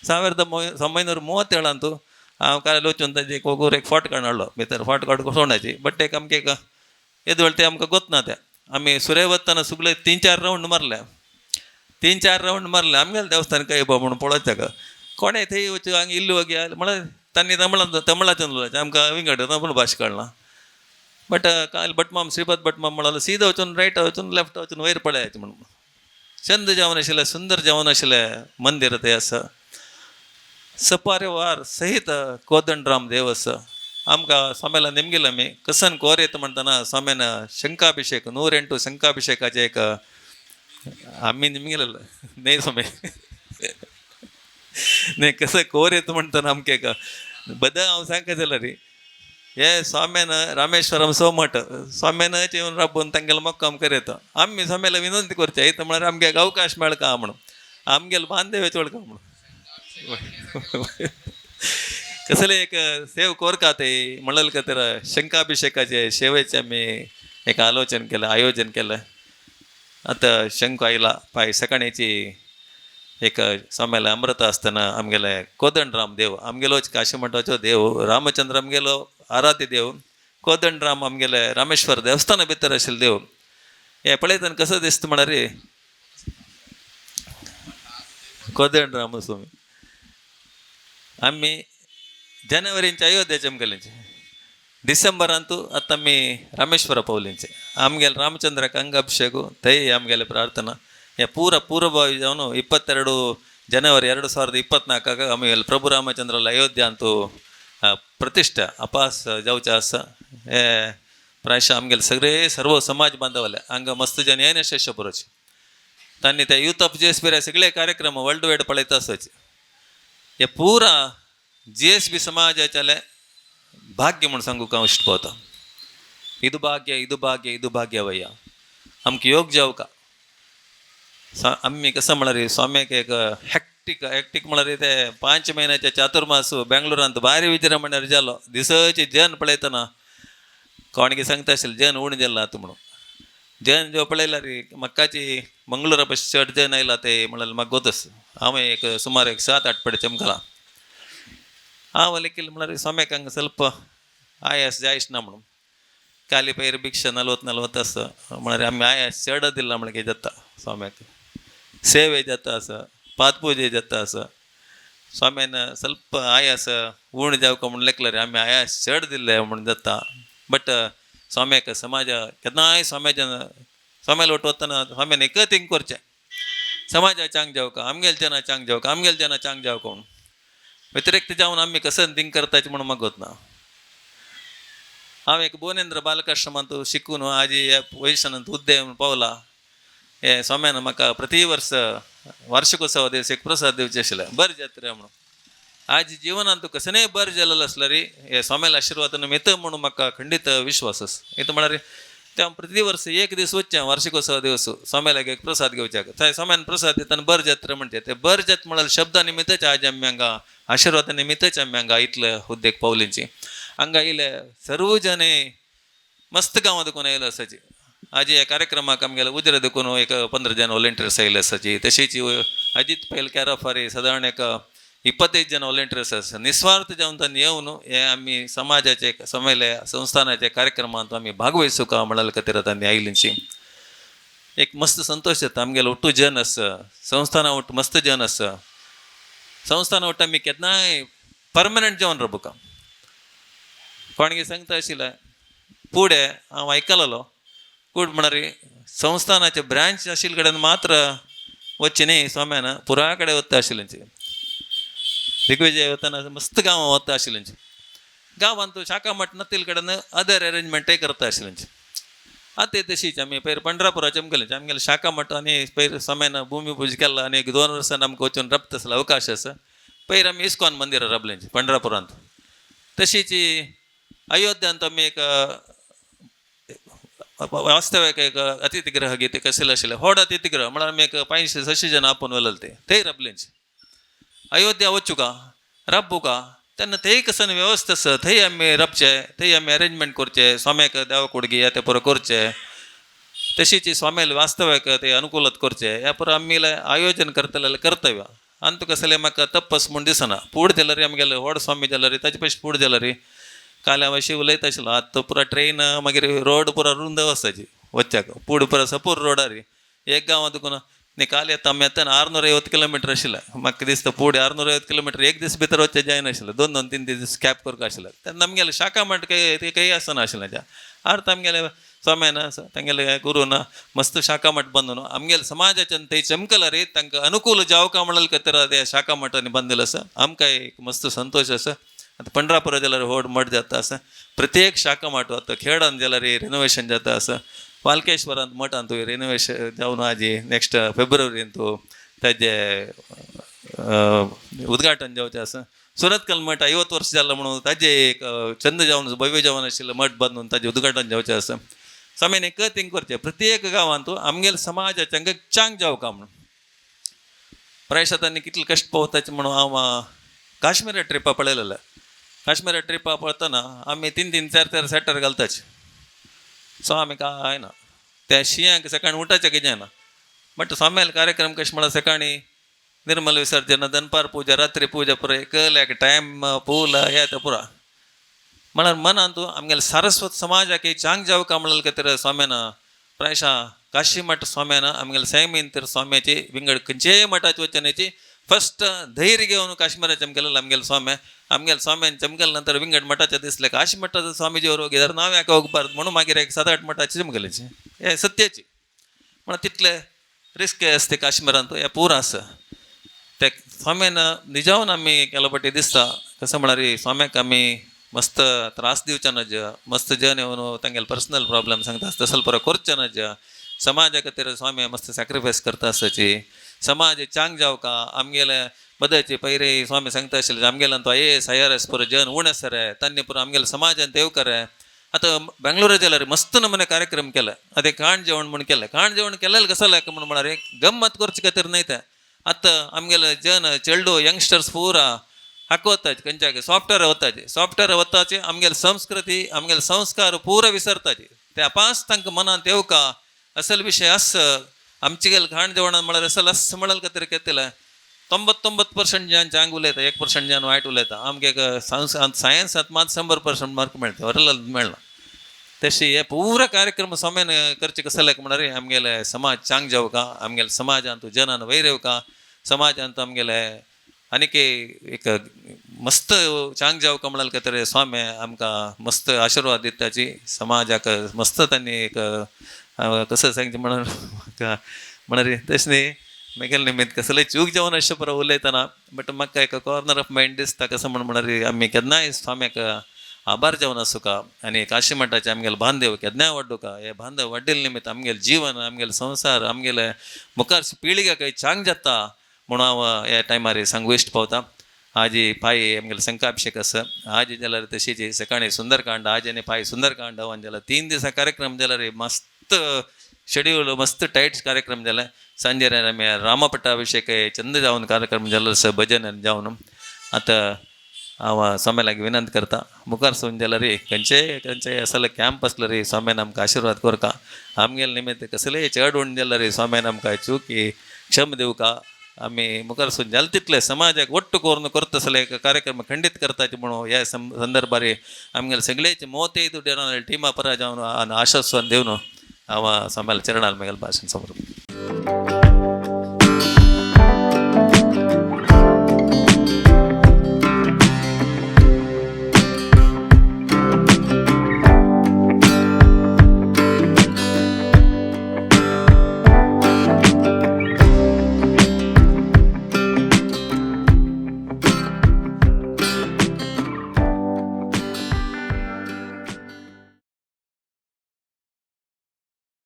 1937 हांव काल वचून ताजे एक वगूर एक फोटो काडून हाडलो भितर फोटो काडून सोडण्याची बट एक आमकां एक येदो वेळ तें आमकां गोत ना तें. आमी सुरे वतना सगळे 3-4 रावंड मारले. 3-4 रावंड मारले आमगेलें देवस्थान काय बा म्हणून पळोवचें ताका कोणें थंय वचून हांगा इल्लो वगी म्हळ्यार तांणी तमिळाच्यान उलोवचें आमकां विंगड तमिळ भाशा कळना. बट काल भटमाम श्रीपद भटमाम म्हणालो सीधा वचून रायट वचून लेफ्ट वचून वयर पळयाचे म्हणून. चंद जावन आशिल्लें सुंदर जावन आशिल्लें मंदिर तें आसा. सपारिवार सहित कोदंडराम देव आसा. आमकां स्वाम्याला निमगिलें आमी कसन कोर येता म्हणटना स्वाम्यान शंखाभिषेक 108 शंखाभिषेकाचें एक आमी निमगिलें न्हय स्वामी न्हय कसं कोर येता म्हणटना आमकां एक बद्दल हांव सांगता जाल्यार हे स्वाम्यान रामेश्वरम सोमठ स्वाम्यान येवन राबोवन तांगेलो मुक्काम करयता. आमी स्वाम्याला विनंती करची येता म्हळ्यार आमगे एक अवकाश मेळका म्हणून आमगेलो बांदेव चोडका म्हणून कसले एक सेव कोरका ते म्हणल खातीर शंखाभिषेकाचे सेवेचें आमी एक आलोचन केलें आयोजन केलें. आतां शंख आयला पाय सकाळची एक स्वाम्याला अमृत आसतना आमगेले कोदंडराम देव आमगेलोच काशीमठाचो देव रामचंद्र आमगेलो आराध्य देव कोदंडराम आमगेले रामेश्वर देवस्थाना भितर आशिल्ले देव. हे पळयतना कसो दिसता म्हळ्यार कोदंडराम स्वामी. आमी जानेवारींचे अयोध्येचे आमगेलेंचे, डिसेंबरांतू आतां आमी रामेश्वरा पावलेंचे. आमगेले रामचंद्राक अंगाभिषेक, थंय आमगेले प्रार्थना. हे ಪೂರ ಪೂರ್ವಭಾವಿ ಜಾವನು 22 ಜನವರಿ 2024 ಆಮೇಲೆ ಪ್ರಭು ರಾಮಚಂದ್ರಲ ಅಯೋಧ್ಯೆ ಅಂತೂ ಪ್ರತಿಷ್ಠೆ ಅಪಾಸ್ जावचें आसा. हे प्रायशा आमगेले सगळे सर्व समाज बांधवाले हांगा मस्त जन येन शेष पुरोचे तांणी ते यूथ ऑफ जी एस बी सगळे कार्यक्रम वर्ल्ड वायड पळयता आसाचे. हे पुरा जी एस बी समाजाचें भाग्य म्हूण सांगूंक हांव इश्ट पावता. ಇದು ಭಾಗ್ಯ, ಇದು ಭಾಗ್य, ಇದು भाग्ಯವಯ್य आमकां योग जावका. आमी कसं म्हळ्यार स्वाम्याक एक हॅक्टीक हॅक्टीक म्हळ्यार ते 5 महिन्याचे चातुर्मास बेंगलोरांत भारी विजृंभण्यार जालो. दिसाचे जन पळयतना कोणकी सांगता आशिल्लें जन उणें जाल्लो आतां म्हणून. जन जो पळयल्यार म्हाकाची मंगळुरा पशी चड जन आयला ते म्हळ्यार म्हाका गोतस. हांवें एक सुमार एक 7-8 पडे चमकला हांव लेखिल्लें म्हळ्यार स्वाम्याक हांगा ಸ್ವಲ್ಪ आयास जायच ना म्हणून. काली पयर भिक्षा 40-40 आसा म्हळ्यार आमी आयास चड दिला म्हळ्यार जाता स्वाम्याक. ಸೇವೆ जाता आसा, पादपूजे जाता आसा. स्वाम्यान ಸ್ವಲ್ಪ ಆಯಾಸ ಊಣ जावका म्हूण लेखल्यार आमी आयास चड दिल्ले म्हूण जाता. बट स्वाम्याक समाज केन्नाय स्वाम्याच्यान स्वाम्याला वट वतना स्वाम्यान एकच थिंक करचें, समाजा चांग जावका, आमगेले जना चांग जावका, आमगेले जना चांग जावका म्हणून. व्यतिरिक्त जावन आमी कसं थिंक करताचे म्हणून म्हाका गोत ना. हांव एक भुवनेंद्र बालकाश्रमांत शिकून आजी ह्या पोजिशनांत हुद्दे म्हूण पावला. हे स्वाम्यान म्हाका प्रति वर्स वार्षिकोत्सवा दिवस एक प्रसाद दिवचे आशिल्ले बरें जात्रा म्हणून. आज जिवनांत कसनेय बरें जालेलें आसल्यार हे स्वाम्याल्या आशिर्वादान मेळटा म्हणून म्हाका खंडीत विश्वास आसा. हेतू म्हळ्यार ते हांव प्रति वर्स एक दीस वचचें वार्षिकोत्सवा दिवस स्वाम्याक एक प्रसाद घेवच्याक. थंय स्वाम्यान प्रसाद दितना बरें जात्रा म्हणचे ते बरें जात म्हळ्यार शब्दा निमित्तच आज आमी हांगा आशिर्वादा निमित्तच आमी हांगा इतले हुद्देक पावलींची. हांगा येयले सर्व जने मस्त गांवां देखून आयले आसाची. आज ह्या कार्यक्रमाक आमगेले उजरे देखून एक 15 जन वॉलंटियर्स आयिल्ले आसाची. तशीच अजीत पैल कॅराफारी सादारण एक 25 जन वॉलंटियर्स आसा. निस्वार्थ जावन तांणी येवन हे आमी समाजाचे समयले संस्थानाचे कार्यक्रमांत आमी भागवहिसूका म्हळ्यार खातीर तांणी आयिल्लींची. एक मस्त संतोश जाता. आमगेलो ಒಟ್ಟು जन आसा, संस्थाना ಒಟ್ಟು मस्त जन आसा. संस्थाना ಒಟ್ಟು आमी केन्नाय परमनंट जावन राबुका. कोणगे सांगता आशिल्लें फुडें हांव आयकलेलो कूड म्हळ्यार संस्थानाचे ब्रांच आशिल्ले कडेन मात्र वचचें न्ही स्वाम्यान पुरा कडेन वता आशिल्लें. दिग्विजय वतना मस्त गांवां वता आशिल्लें. गांवांत शाखा मठ नातिल्ले कडेन अदर अरेंजमेंटय करता आशिल्लें. आतां तशीच आमी पयर पंढरापुराचे आमगेले आमगेले शाखा मठ आनी पयर स्वाम्यान भूमी पूजा केला आनी एक 2 वर्सां आमकां वचून राबता आसलो अवकाश आसा. पयर आमी इस्कॉन मंदिरां राबलें पंढरापुरांत. तशीच अयोध्यांत आमी एक वास्तव्याक एक अतिथीगृह गीते कसले आशिल्लें व्हड अतिथीगृह म्हळ्यार आमी एक 500-600 जण आपोवन व्हेलेले ते थंय राबलेंचे. अयोध्या वचूका राबूका तेन्ना थंय कसन व्यवस्था आसा थंय आमी राबचे, थंय आमी अरेंजमेंट करचें, स्वाम्याक देवा कुडगी ते पुरो करचें. तशीच स्वाम्याले वास्तव्याक ते अनुकूलत करचें. ह्या पुरो आमी आयोजन करतले कर्तव्य. आनी तुका कसलें म्हाका तप्पस म्हूण दिसना. फूड जाल्यार आमगेले व्हड स्वामी जाल्यार ताचे पयशे फूड जाल्यार काल हांव अशें उलयता आशिल्लो. आतां पुरा ट्रेन मागीर रोड पुरा रुंद आसाची वच्चाक पूड पुरा सपूर रोडार एक गांवां तुका न्ही. काल येता आमी येतना 650 किलोमिटर आशिल्लें. म्हाका दिसता पूड 650 किलोमिटर एक दीस भितर वचचें जायनाशिल्लें. 2-2, 3 दीस कॅब करपाक आशिल्लें. तेन्ना आमगेलें शाखा मठ काही काही आसना आशिल्लें. अर्थ आमगेले स्वाम्यान तांगेले गुरून मस्त शाखा मठ बांदून आमगेले समाजाच्यान थंय चमकला रे तांकां अनुकूल जावका म्हणल्यार खातीर ते शाखा मठांनी बांदिल्लें आसा. आमकां एक मस्त संतोश आसा. आतां पंढरापुरा जाल्यार व्हड मठ जाता आसा. प्रत्येक शाखा मठ आतां खेडान जाल्यार रिनोवेशन जाता आसा. वालकेश्वरांत मठांत रिनोवेशन जावन आजी नेक्स्ट फेब्रुवारींत ताजें उद्घाटन जावचें आसा. सुरतकल मठ 50 वर्स जालें म्हणून ताजें एक चंद जावन भव्य जावन आशिल्लें मठ बांदून ताजें उद्घाटन जावचें आसा. स्वामीन एकच थिंग करचें प्रत्येक गांवांत आमगेले समाजाचें हांगा चांग जावका म्हणून. प्रायशा तांणी कितले कश्ट पावताचे म्हणून हांव काश्मीरा ट्रिपा पळयलेलें. काश्मीरा ट्रिपा पळयतना आमी 3-3, 4-4 स्वेटर घालताचे. सो आमी कांय ना त्या शिंयाक सकाळी उठाचें कितें ना. बट स्वाम्याले कार्यक्रम कशें म्हळ्यार सकाळी निर्मल विसर्जन, दनपार पूजा, रात्री पूजा पुरा एकल्याक टायम पूल हे ते पुरा. म्हळ्यार मनांत आमगेले सारस्वत समाजाक चांग जावका म्हणलें खातीर स्वाम्यान प्रायशा काशी मठ स्वाम्यान आमगेले सैमीन तर स्वाम्याची विंगड खंयचेय मठाची वचनाची फस्ट धैर्य घेवन काश्मीरात चमकेलें आमगेले स्वाम्या आमगेले स्वाम्यान चमकेले नंतर विंगड मठाचे दिसले काशी मठाचो स्वामीजी बरोबर गेल्यार नांव याका उगपार म्हणून मागीर एक 7-8 मठाची चमकेलेची हे सत्याची म्हणून तितले रिस्क आसते काश्मीरांत हे पूर आसा ते स्वाम्यान निजावन आमी केलो पटी दिसता कसं म्हळ्यार स्वाम्याक आमी मस्त त्रास दिवचे नज मस्त जन येवन तांगेले पर्सनल प्रॉब्लेम सांगता तसल परत करचे नज समाजा खातीर स्वामी मस्त सॅक्रिफायस करता आसची समाज चांग जावका आमगेले बदलचे पयरे स्वामी सांगता आशिल्ले आमगेल्यान तो IAS IRS पुरो जन उणें आसा रे तांणी पुरो आमगेले समाजान देवकर रे. आतां बेंगलोरा जाल्यार मस्त नमुने कार्यक्रम केले आतां खाण जेवण म्हूण केलें खाण जेवण केलें कसो लायक म्हूण म्हळ्यार गम्मत करचे खातीर न्हय तें. आतां आमगेले जन चेडू यंगस्टर्स पुरा हाका वताचे खंयच्याक सॉफ्टवेअर वताचे सॉफ्टवेअर वताचे आमगेले संस्कृती आमगेले संस्कार पुरा विसरताचे ते अपास तांकां मनांत येवका असल विशय आस आमचे गेले खाण जेवणान म्हळ्यार असल अस म्हणल खातीर केतले 99% जन चांग उलयता 1% जन वायट उलयता. आमगे सायन्सांत मात 100% मार्क मेळटा वरला मेळना. तशी हे पुरा कार्यक्रम स्वाम्यान करचे कसं लायक म्हळ्यार आमगेले समाज चांग जावका आमगेले समाजांत जनान वयर येवका समाजांत आमगेले आनीक एक मस्त चांग जावका म्हळ्यार खातीर स्वामी आमकां मस्त आशिर्वाद दिताची समाजाक मस्त तांणी एक कसं सांगचें म्हणून म्हळ्यार तशें न्ही मेगेले निमित्त कसलें चूक जावन अशें परत उलयतना बट म्हाका एक कॉर्नर ऑफ मायंड दिसता कसं म्हण म्हळ्यार आमी केन्नाय स्वाम्याक आभार जावन आसूका आनी काशी मठाचे आमगेले बांदेव केन्नाय वाड्डुका हे बांधव वाड्डिल्ले निमित्त आमगेले जीवन आमगेले संवसार आमगेले मुखार पिळग्याक चांग जाता म्हणून हांव ह्या टायमार सांगू इश्ट पावता. आजी पाई आमगेले शंकाभिषेक आसा आजी जाल्यार तशीच सकाळी सुंदरकांड आज आनी पाई सुंदरकांड हवन जाल्यार 3 दिसां कार्यक्रम जाल्यार मस्त शेड्यूल मस्त टायट कार्यक्रम जाले. सांजेर आमी रामपट्टाभिषेक चंद जावन कार्यक्रम जालो आसा भजन जावन. आतां हांव स्वाम्या लागीं विनंती करता मुखार सून जाल्यार खंयचेय खंयचेय असले कॅम्प आसलो रे स्वाम्यान आमकां आशिर्वाद करका आमगेले निमित्त कसलेय चड उण जाल्यार रे स्वाम्यान आमकां चुकी क्षम दिवका आमी मुखार सून जालें तितले समाजाक ಒಟ್ಟು करून करता आसले एक कार्यक्रम खंडीत करताचे म्हणून ह्या संदर्भार आमगेले सगळेचे 35 टिमा परा जावन आश्वासन दिवन हांव स्वाम्याल्या चरणाल मेगेले भाशण समर्पण.